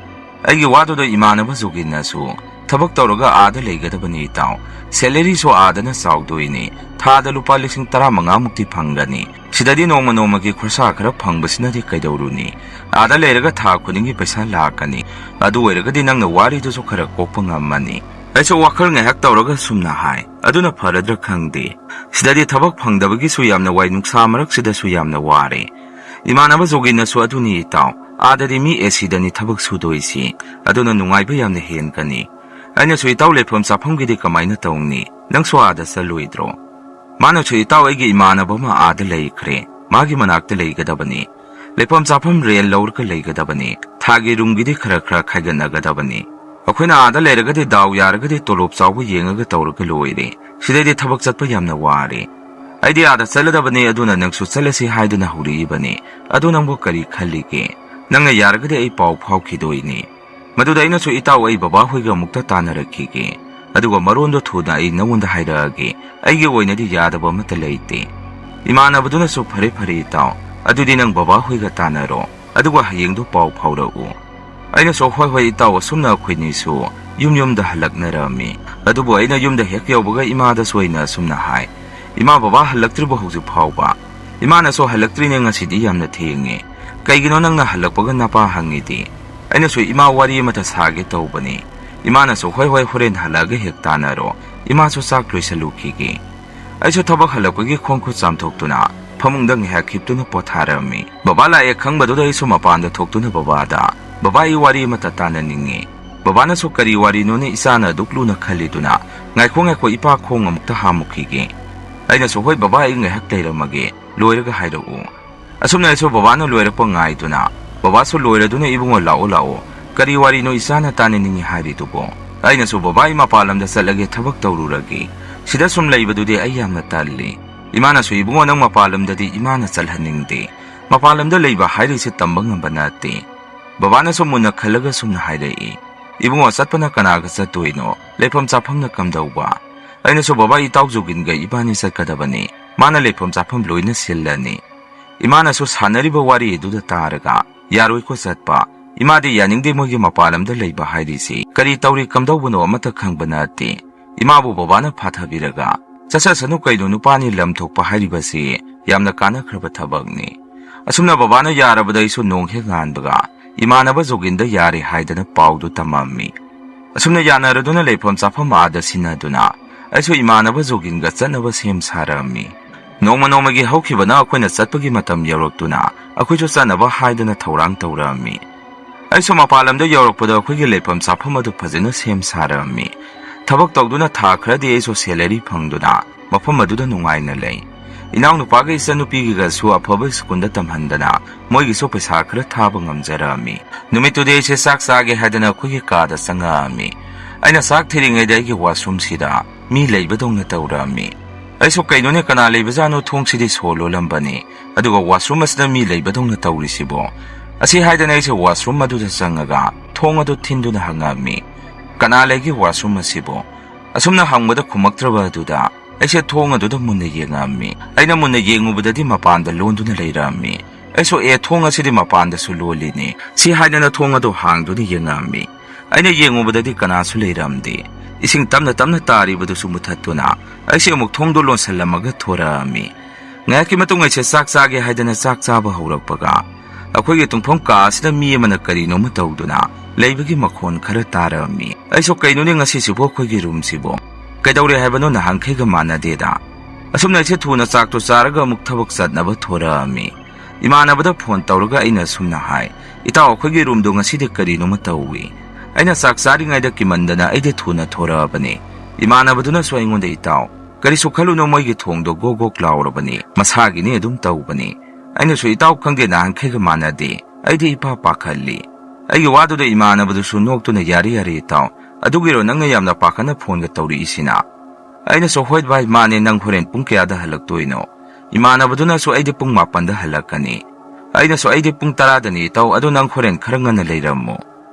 ꯑꯩꯒꯤ ꯋꯥꯗꯨꯗ ꯏꯃꯥꯟꯅꯕ ꯖꯣꯒꯤꯟꯅꯁꯨ, "ꯊꯕꯛ ꯇꯧꯔꯒ ꯑꯥꯗ ꯂꯩꯒꯗꯕꯅꯤ ꯏꯇꯥꯎ꯫ ꯁꯦꯂꯔꯤꯁꯨ ꯑꯥꯗꯅ ꯆꯥꯎꯗꯣꯏꯅꯤ꯫ ꯊꯥꯗ ꯂꯨꯄꯥ ꯂꯤꯁꯤꯡ ꯇꯔꯥꯃꯉꯥ ꯃꯨꯛꯇꯤ ꯐꯪꯒꯅꯤ꯫ ꯁꯤꯗꯗꯤ ꯅꯣꯡꯃ ꯅꯣꯡꯃꯒꯤ ꯈꯣꯔꯁꯥ ꯈꯔ ꯐꯪꯕꯁꯤꯅꯗꯤ ꯀꯩꯗꯧꯔꯨꯅꯤ? ꯑꯥꯗ ꯂꯩꯔꯒ ꯊꯥ ꯈꯨꯗꯤꯡꯒꯤ ꯄꯩꯁꯥ ꯂꯥꯛꯀꯅꯤ꯫ ꯑꯗꯨ ꯑꯣꯏꯔꯒꯗꯤ ꯅꯪꯅ ꯋꯥꯔꯤꯗꯨꯁꯨ ꯈꯔ ꯀꯣꯛꯄ ꯉꯝꯃꯅꯤ"꯫ ꯑꯩꯁꯨ ꯋꯥꯈꯜ ꯉꯥꯏꯍꯥꯛ ꯇꯧꯔꯒ ꯁꯨꯝꯅ ꯍꯥꯏ, "ꯑꯗꯨꯅ ꯐꯔꯗ꯭ꯔꯥ ꯈꯪꯗꯦ꯫ ꯁꯤꯗꯗꯤ ꯊꯕꯛ ꯐꯪꯗꯕꯒꯤꯁꯨ ꯌꯥꯝꯅ ꯋꯥꯏ, ꯅꯨꯡꯁꯥ ꯃꯔꯛꯁꯤꯗꯁꯨ ꯌꯥꯝꯅ ꯋꯥꯔꯦ"꯫ ꯏꯃꯥꯟꯅꯕ ꯖꯣꯒꯤꯟꯅꯁꯨ, "ꯑꯗꯨꯅꯤ ꯏꯇꯥꯎ, ꯑꯥꯗꯗꯤ ꯃꯤ ꯑꯦ ꯁꯤꯗꯅꯤ ꯊꯕꯛ ꯁꯨꯗꯣꯏꯁꯤ, ꯑꯗꯨꯅ ꯅꯨꯡꯉꯥꯏꯕ ꯌꯥꯝꯅ ꯍꯦꯟꯒꯅꯤ"꯫ ꯑꯩꯅꯁꯨ, "ꯏꯇꯥꯎ, ꯂꯩꯐꯝ ꯆꯥꯐꯝꯒꯤꯗꯤ ꯀꯃꯥꯏꯅ ꯇꯧꯅꯤ? ꯅꯪꯁꯨ ꯑꯥꯗ ꯆꯠꯂꯣꯏꯗ꯭ꯔꯣ?" ꯃꯥꯅꯁꯨ, "ꯏꯇꯥꯎ, ꯑꯩꯒꯤ ꯏꯃꯥꯟꯅꯕ ꯑꯃ ꯑꯥꯗ ꯂꯩꯈ꯭ꯔꯦ, ꯃꯥꯒꯤ ꯃꯅꯥꯛꯇ ꯂꯩꯒꯗꯕꯅꯤ꯫ ꯂꯩꯐꯝ ꯆꯥꯐꯝ ꯔꯦꯟ ꯂꯧꯔꯒ ꯂꯩꯒꯗꯕꯅꯤ꯫ ꯊꯥꯒꯤ ꯔꯨꯝꯒꯤꯗꯤ ꯈꯔ ꯈꯔ ꯈꯥꯏꯒꯠꯅꯒꯗꯕꯅꯤ꯫ ꯑꯩꯈꯣꯏꯅ ꯑꯥꯗ ꯂꯩꯔꯒꯗꯤ ꯗꯥꯎ ꯌꯥꯔꯒꯗꯤ ꯇꯣꯂꯣꯞ ꯆꯥꯎꯕ ꯌꯦꯡꯉꯒ ꯇꯧꯔꯒ ꯂꯣꯏꯔꯦ꯫ ꯁꯤꯗꯩꯗꯤ ꯊꯕꯛ ꯆꯠꯄ ꯌꯥꯝꯅ ꯋꯥꯔꯦ꯫ ꯑꯩꯗꯤ ꯑꯥꯗ ꯆꯠꯂꯗꯕꯅꯤ, ꯑꯗꯨꯅ ꯅꯪꯁꯨ ꯆꯠꯂꯁꯤ ꯍꯥꯏꯗꯨꯅ ꯍꯧꯔꯛꯏꯕꯅꯤ꯫ ꯑꯗꯨ ꯅꯪꯕꯨ ꯀꯔꯤ ꯈꯜꯂꯤꯒꯦ? ꯅꯪꯅ ꯌꯥꯔꯒꯗꯤ ꯑꯩ ꯄꯥꯎ ꯐꯥꯎꯈꯤꯗꯣꯏꯅꯤ"꯫ ꯃꯗꯨꯗ ꯑꯩꯅꯁꯨ, "ꯏꯇꯥꯎ, ꯑꯩ ꯕꯕꯥ ꯍꯣꯏꯒ ꯑꯃꯨꯛꯇ ꯇꯥꯟꯅꯔꯛꯈꯤꯒꯦ, ꯑꯗꯨꯒ ꯃꯔꯣꯟꯗꯣ ꯊꯨꯅ ꯑꯩ ꯅꯉꯣꯟꯗ ꯍꯥꯏꯔꯛꯑꯒꯦ꯫ ꯑꯩꯒꯤ ꯑꯣꯏꯅꯗꯤ ꯌꯥꯗꯕ ꯑꯃꯠꯇ ꯂꯩꯇꯦ"꯫ ꯏꯃꯥꯟꯅꯕꯗꯨꯅꯁꯨ, "ꯐꯔꯦ, ꯐꯔꯦ ꯏꯇꯥꯎ, ꯑꯗꯨꯗꯤ ꯅꯪ ꯕꯕꯥ ꯍꯣꯏꯒ ꯇꯥꯟꯅꯔꯣ, ꯑꯗꯨꯒ ꯍꯌꯦꯡꯗꯣ ꯄꯥꯎ ꯐꯥꯎꯔꯛꯎ"꯫ ꯑꯩꯅꯁꯨ, "ꯍꯣꯏ, ꯍꯣꯏ ꯏꯇꯥꯎ", ꯑꯁꯨꯝꯅ ꯑꯩꯈꯣꯏꯅꯤꯁꯨ ꯌꯨꯝ ꯌꯨꯝꯗ ꯍꯜꯂꯛꯅꯔꯝꯃꯤ꯫ ꯑꯗꯨꯕꯨ ꯑꯩꯅ ꯌꯨꯝꯗ ꯍꯦꯛ ꯌꯧꯕꯒ ꯏꯃꯥꯗꯁꯨ ꯑꯩꯅ ꯑꯁꯨꯝꯅ ꯍꯥꯏ, "ꯏꯃꯥ, ꯕꯕꯥ ꯍꯜꯂꯛꯇ꯭ꯔꯤꯕꯣ ꯍꯧꯖꯤꯛ ꯐꯥꯎꯕ?" ꯏꯃꯥꯅꯁꯨ, "ꯍꯜꯂꯛꯇ꯭ꯔꯤꯅꯦ, ꯉꯁꯤꯗꯤ ꯌꯥꯝꯅ ꯊꯦꯡꯉꯦ꯫ ꯀꯩꯒꯤꯅꯣ ꯅꯪꯅ ꯍꯜꯂꯛꯄꯒ ꯅꯄꯥ ꯍꯪꯉꯤꯗꯤ?" ꯑꯩꯅꯁꯨ, "ꯏꯃꯥ, ꯋꯥꯔꯤ ꯑꯃꯇ ꯁꯥꯒꯦ ꯇꯧꯕꯅꯤ"꯫ ꯏꯃꯥꯅꯁꯨ, "ꯍꯣꯏ, ꯍꯣꯏ, ꯍꯣꯔꯦꯟ ꯍꯜꯂꯛꯑꯒ ꯍꯦꯛ ꯇꯥꯟꯅꯔꯣ꯫ ꯏꯃꯥꯁꯨ ꯆꯥꯛ ꯂꯣꯏꯁꯜꯂꯨꯈꯤꯒꯦ"꯫ ꯑꯩꯁꯨ ꯊꯕꯛ ꯍꯜꯂꯛꯄꯒꯤ ꯈꯣꯡ ꯈꯨꯠ ꯆꯥꯝꯊꯣꯛꯇꯨꯅ ꯐꯃꯨꯡꯗ ꯉꯥꯏꯍꯥꯛ ꯍꯤꯞꯇꯨꯅ ꯄꯣꯊꯥꯔꯝꯃꯤ꯫ ꯕꯕꯥ ꯂꯥꯛꯑꯦ ꯈꯪꯕꯗꯨꯗ ꯑꯩꯁꯨ ꯃꯄꯥꯟꯗ ꯊꯣꯛꯇꯨꯅ ꯕꯕꯥꯗ, "ꯕꯕꯥ, ꯑꯩ ꯋꯥꯔꯤ ꯑꯃꯇ ꯇꯥꯟꯅꯅꯤꯡꯉꯤ꯫" ꯕꯕꯥꯅꯁꯨ, "ꯀꯔꯤ ꯋꯥꯔꯤꯅꯣꯅꯦ ꯏꯆꯥꯅ ꯑꯗꯨꯛ ꯂꯨꯅ ꯈꯜꯂꯤꯗꯨꯅ?" "ꯉꯥꯏꯈꯣ, ꯉꯥꯏꯈꯣ ꯏꯄꯥ, ꯈꯣꯡ ꯑꯃꯨꯛꯇ ꯍꯥꯝꯃꯨꯈꯤꯒꯦ꯫" ꯑꯩꯅꯁꯨ, "ꯍꯣꯏ ꯕꯕꯥ, ꯑꯩ ꯉꯥꯏꯍꯥꯛ ꯂꯩꯔꯝꯃꯒꯦ, ꯂꯣꯏꯔꯒ ꯍꯥꯏꯔꯛꯎ꯫" ꯑꯁꯨꯝꯅ ꯑꯩꯁꯨ ꯕꯕꯥꯅ ꯂꯣꯏꯔꯛꯄ ꯉꯥꯏꯗꯨꯅ, ꯕꯕꯥꯁꯨ ꯂꯣꯏꯔꯗꯨꯅ, "ꯏꯕꯨꯡꯉꯣ, ꯂꯥꯛꯑꯣ, ꯂꯥꯛꯑꯣ꯫ ꯀꯔꯤ ꯋꯥꯔꯤꯅꯣ ꯏꯆꯥꯅ ꯇꯥꯅꯅꯤꯡꯉꯤ ꯍꯥꯏꯔꯤꯗꯨꯕꯣ?" ꯑꯩꯅꯁꯨ, "ꯕꯕꯥ, ꯑꯩ ꯃꯄꯥꯟ ꯂꯝꯗ ꯆꯠꯂꯒꯦ, ꯊꯕꯛ ꯇꯧꯔꯨꯔꯒꯦ꯫ ꯁꯤꯗ ꯁꯨꯝ ꯂꯩꯕꯗꯨꯗꯤ ꯑꯩ ꯌꯥꯝꯅ ꯇꯜꯂꯤ꯫" ꯏꯃꯥꯅꯁꯨ, "ꯏꯕꯨꯡꯉꯣ, ꯅꯪ ꯃꯄꯥꯟ ꯂꯝꯗꯗꯤ ꯏꯃꯥꯅ ꯆꯠꯍꯟꯅꯤꯡꯗꯦ꯫ ꯃꯄꯥꯟ ꯂꯝꯗ ꯂꯩꯕ ꯍꯥꯏꯔꯤꯁꯦ ꯇꯝꯕ ꯉꯝꯕ ꯅꯠꯇꯦ꯫" ꯕꯕꯥꯅꯁꯨ ꯃꯨꯟꯅ ꯈꯜꯂꯒ ꯁꯨꯝꯅ ꯍꯥꯏꯔꯛꯏ, "ꯏꯕꯨꯡꯉꯣ, ꯆꯠꯄꯅ ꯀꯅꯥꯒ ꯆꯠꯇꯣꯏꯅꯣ? ꯂꯩꯐꯝ ꯆꯥꯐꯝꯅ ꯀꯝꯗꯧꯕ?" ꯑꯩꯅꯁꯨ, "ꯕꯕꯥ, ꯏꯇꯥꯎ ꯖꯣꯒꯤꯟꯒ ꯏꯕꯥꯅꯤ ꯆꯠꯀꯗꯕꯅꯤ꯫ ꯃꯥꯅ ꯂꯩꯐꯝ ꯆꯥꯐꯝ ꯂꯣꯏꯅ ꯁꯤꯜꯂꯅꯤ꯫" ꯏꯃꯥꯅꯁꯨ ꯁꯥꯟꯅꯔꯤꯕ ꯋꯥꯔꯤ ꯑꯗꯨꯗ ꯇꯥꯔꯒ, "ꯌꯥꯔꯣꯏꯀꯣ ꯆꯠꯄ꯫ ꯏꯃꯥꯗꯤ ꯌꯥꯅꯤꯡꯗꯦ ꯃꯣꯏꯒꯤ ꯃꯄꯥꯟ ꯂꯝꯗ ꯂꯩꯕ ꯍꯥꯏꯔꯤꯁꯤ꯫ ꯀꯔꯤ ꯇꯧꯔꯤ ꯀꯝꯗꯧꯕꯅꯣ ꯑꯃꯠꯇ ꯈꯪꯕ ꯅꯠꯇꯦ꯫" ꯏꯃꯥꯕꯨ ꯕꯕꯥꯅ ꯐꯥꯊꯕꯤꯔꯒ, "ꯆꯠꯆꯁꯅꯨ ꯀꯩꯅꯣ, ꯅꯨꯄꯥꯅꯤ ꯂꯝ ꯊꯣꯛꯄ ꯍꯥꯏꯔꯤꯕꯁꯤ ꯌꯥꯝꯅ ꯀꯥꯟꯅꯈ꯭ꯔꯕ ꯊꯕꯛꯅꯤ꯫" ꯑꯁꯨꯝꯅ ꯕꯕꯥꯅ ꯌꯥꯔꯕꯗ ꯑꯩꯁꯨ ꯅꯣꯡ ꯍꯦꯛ ꯉꯥꯟꯕꯒ ꯏꯃꯥꯟꯅꯕ ꯖꯣꯒꯤꯟꯗ ꯌꯥꯔꯦ ꯍꯥꯏꯗꯅ ꯄꯥꯎꯗꯨ ꯇꯝꯃꯝꯃꯤ꯫ ꯑꯁꯨꯝꯅ ꯌꯥꯅꯔꯗꯨꯅ ꯂꯩꯐꯝ ꯆꯥꯐꯝ ꯑꯥꯗ ꯁꯤꯟꯅꯗꯨꯅ ꯑꯩꯁꯨ ꯏꯃꯥꯟꯅꯕ ꯖꯣꯒꯤꯟꯒ ꯆꯠꯅꯕ ꯁꯦꯝ ꯁꯥꯔꯝꯃꯤ꯫ ꯅꯣꯡꯃ ꯅꯣꯡꯃꯒꯤ ꯍꯧꯈꯤꯕꯅ ꯑꯩꯈꯣꯏꯅ ꯆꯠꯄꯒꯤ ꯃꯇꯝ ꯌꯧꯔꯛꯇꯨꯅ ꯑꯩꯈꯣꯏꯁꯨ ꯆꯠꯅꯕ ꯍꯥꯏꯗꯅ ꯊꯧꯔꯥꯡ ꯇꯧꯔꯝꯃꯤ꯫ ꯑꯩꯁꯨ ꯃꯄꯥꯟ ꯂꯝꯗ ꯌꯧꯔꯛꯄꯗ ꯑꯩꯈꯣꯏꯒꯤ ꯂꯩꯐꯝ ꯆꯥꯐꯝ ꯑꯗꯨ ꯐꯖꯅ ꯁꯦꯝ ꯁꯥꯔꯝꯃꯤ꯫ ꯊꯕꯛ ꯇꯧꯗꯨꯅ ꯊꯥ ꯈꯔꯗꯤ ꯑꯩꯁꯨ salary ꯐꯪꯗꯨꯅ ꯃꯐꯝ ꯑꯗꯨꯗ ꯅꯨꯡꯉꯥꯏꯅ ꯂꯩ꯫ ꯏꯅꯥꯎꯅꯨꯄꯥꯒ ꯏꯆꯟꯅꯨꯄꯤꯒꯤꯒꯁꯨ ꯑꯐꯕ ꯁ꯭ꯀꯨꯜꯗ ꯇꯝꯍꯟꯗꯅ ꯃꯣꯏꯒꯤꯁꯨ ꯄꯩꯁꯥ ꯈꯔ ꯊꯥꯕ ꯉꯝꯖꯔꯛꯑꯝꯃꯤ꯫ ꯅꯨꯃꯤꯠꯇꯨꯗꯤ ꯑꯩꯁꯦ ꯆꯥꯛ ꯆꯥꯒꯦ ꯍꯥꯏꯗꯅ ꯑꯩꯈꯣꯏꯒꯤ ꯀꯥꯗ ꯆꯪꯉꯛꯑꯝꯃꯤ꯫ ꯑꯩꯅ ꯆꯥꯛ ꯊꯤꯔꯤꯉꯩꯗ ꯑꯩꯒꯤ washroomꯁꯤꯗ ꯃꯤ ꯂꯩꯕꯗꯧꯅ ꯇꯧꯔꯛꯑꯝꯃꯤ꯫ ꯑꯩꯁꯨ, "ꯀꯩꯅꯣꯅꯦ, ꯀꯅꯥ ꯂꯩꯕꯖꯥꯠꯅꯣ? ꯊꯣꯡꯁꯤꯗꯤ ꯁꯣ ꯂꯣꯜꯂꯝꯕꯅꯤ, ꯑꯗꯨꯒ washroom ꯑꯁꯤꯗ ꯃꯤ ꯂꯩꯕꯗꯧꯅ ꯇꯧꯔꯤꯁꯤꯕꯣ?" ꯑꯁꯤ ꯍꯥꯏꯗꯅ ꯑꯩꯁꯦ washroom ꯑꯗꯨꯗ ꯆꯪꯉꯒ ꯊꯣꯡ ꯑꯗꯨ ꯊꯤꯟꯗꯨꯅ ꯍꯪꯉꯛꯑꯝꯃꯤ, "ꯀꯅꯥ ꯂꯩꯒꯦ washroom ꯑꯁꯤꯕꯣ?" ꯑꯁꯨꯝꯅ ꯍꯪꯕꯗ ꯈꯨꯝꯃꯛꯇ꯭ꯔꯕ ꯑꯗꯨꯗ ꯑꯩꯁꯦ ꯊꯣꯡ ꯑꯗꯨꯗ ꯃꯨꯟꯅ ꯌꯦꯡꯉꯛꯑꯝꯃꯤ꯫ ꯑꯩꯅ ꯃꯨꯟꯅ ꯌꯦꯡꯉꯨꯕꯗꯗꯤ ꯃꯄꯥꯟꯗ ꯂꯣꯟꯗꯨꯅ ꯂꯩꯔꯛꯑꯝꯃꯤ꯫ ꯑꯩꯁꯨ, "ꯑꯦ, ꯊꯣꯡ ꯑꯁꯤꯗꯤ ꯃꯄꯥꯟꯗꯁꯨ ꯂꯣꯜꯂꯤꯅꯤ꯫" ꯁꯤ ꯍꯥꯏꯗꯅ ꯊꯣꯡ ꯑꯗꯨ ꯍꯥꯡꯗꯨꯅ ꯌꯦꯡꯉꯛꯑꯝꯃꯤ꯫ ꯑꯩꯅ ꯌꯦꯡꯉꯨꯕꯗꯗꯤ ꯀꯅꯥꯁꯨ ꯂꯩꯔꯝꯗꯦ꯫ ꯏꯁꯤꯡ ꯇꯞꯅ ꯇꯞꯅ ꯇꯥꯔꯤꯕꯗꯨꯁꯨ ꯃꯨꯊꯠꯇꯨꯅ ꯑꯩꯁꯦ ꯑꯃꯨꯛ ꯊꯣꯡꯗꯣ ꯂꯣꯟꯁꯤꯜꯂꯝꯃꯒ ꯊꯣꯔꯛꯑꯝꯃꯤ꯫ ꯉꯥꯏꯍꯥꯛꯀꯤ ꯃꯇꯨꯡ ꯑꯩꯁꯦ ꯆꯥꯛ ꯆꯥꯒꯦ ꯍꯥꯏꯗꯅ ꯆꯥꯛ ꯆꯥꯕ ꯍꯧꯔꯛꯄꯒ ꯑꯩꯈꯣꯏꯒꯤ ꯇꯨꯝꯐꯝ ꯀꯥ ꯑꯁꯤꯗ ꯃꯤ ꯑꯃꯅ ꯀꯔꯤꯅꯣꯃ ꯇꯧꯗꯨꯅ ꯂꯩꯕꯒꯤ ꯃꯈꯣꯟ ꯈꯔ ꯇꯥꯔꯛꯑꯝꯃꯤ꯫ ꯑꯩꯁꯨ, "ꯀꯩꯅꯣꯅꯦ ꯉꯁꯤꯁꯤꯕꯨ ꯑꯩꯈꯣꯏꯒꯤ roomꯁꯤꯕꯨ? ꯀꯩꯗꯧꯔꯦ ꯍꯥꯏꯕꯅꯣ? ꯅꯍꯥꯟꯈꯩꯒ ꯃꯥꯟꯅꯗꯦꯗ꯫" ꯑꯁꯨꯝꯅ ꯑꯩꯁꯦ ꯊꯨꯅ ꯆꯥꯛꯇꯣ ꯆꯥꯔꯒ ꯑꯃꯨꯛ ꯊꯕꯛ ꯆꯠꯅꯕ ꯊꯣꯔꯛꯑꯝꯃꯤ꯫ ꯏꯃꯥꯟꯅꯕꯗ ꯐꯣꯟ ꯇꯧꯔꯒ ꯑꯩꯅ ꯑꯁꯨꯝꯅ ꯍꯥꯏ, "ꯏꯇꯥꯎ, ꯑꯩꯈꯣꯏꯒꯤ ꯔꯨꯝꯗꯣ ꯉꯁꯤꯗꯤ ꯀꯔꯤꯅꯣꯃ ꯇꯧꯏ꯫ ꯑꯩꯅ ꯆꯥꯛ ꯆꯥꯔꯤꯉꯩꯗ ꯀꯤꯃꯟꯗꯅ ꯑꯩꯗꯤ ꯊꯨꯅ ꯊꯣꯔꯛꯑꯕꯅꯤ꯫" ꯏꯃꯥꯟꯅꯕꯗꯨꯅꯁꯨ ꯑꯩꯉꯣꯟꯗ, "ꯏꯇꯥꯎ, ꯀꯔꯤꯁꯨ ꯈꯜꯂꯨꯅꯨ, ꯃꯣꯏꯒꯤ ꯊꯣꯡꯗꯣ ꯒꯣꯛ ꯒꯣꯛ ꯂꯥꯎꯔꯕꯅꯤ, ꯃꯁꯥꯒꯤꯅꯤ, ꯑꯗꯨꯝ ꯇꯧꯕꯅꯤ꯫" ꯑꯩꯅꯁꯨ, "ꯏꯇꯥꯎ, ꯈꯪꯗꯦ, ꯅꯍꯥꯟꯈꯩꯒ ꯃꯥꯟꯅꯗꯦ, ꯑꯩꯗꯤ ꯏꯄꯥ ꯄꯥꯈꯠꯂꯤ꯫" ꯑꯩꯒꯤ ꯋꯥꯗꯨꯗ ꯏꯃꯥꯟꯅꯕꯗꯨꯁꯨ ꯅꯣꯛꯇꯨꯅ, "ꯌꯥꯔꯦ ꯌꯥꯔꯦ ꯏꯇꯥꯎ, ꯑꯗꯨꯒꯤꯔꯣ ꯅꯪꯅ ꯌꯥꯝꯅ ꯄꯥꯈꯠꯅ ꯐꯣꯟꯒ ꯇꯧꯔꯛꯏꯁꯤꯅ?" ꯑꯩꯅꯁꯨ, "ꯍꯣꯏ ꯚꯥꯏ, ꯃꯥꯅꯦ, ꯅꯪ ꯍꯣꯔꯦꯟ ꯄꯨꯡ ꯀꯌꯥꯗ ꯍꯜꯂꯛꯇꯣꯏꯅꯣ?" ꯏꯃꯥꯟꯅꯕꯗꯨꯅꯁꯨ, "ꯑꯩꯗꯤ ꯄꯨꯡ ꯃꯥꯄꯟꯗ ꯍꯜꯂꯛꯀꯅꯤ꯫" ꯑꯩꯅꯁꯨ, "ꯑꯩꯗꯤ ꯄꯨꯡ ꯇꯔꯥꯗꯅꯤ ꯏꯇꯥꯎ, ꯑꯗꯣ ꯅꯪ ꯍꯣꯔꯦꯟ ꯈꯔ ꯉꯟꯅ ꯂꯩꯔꯝꯃꯨ꯫"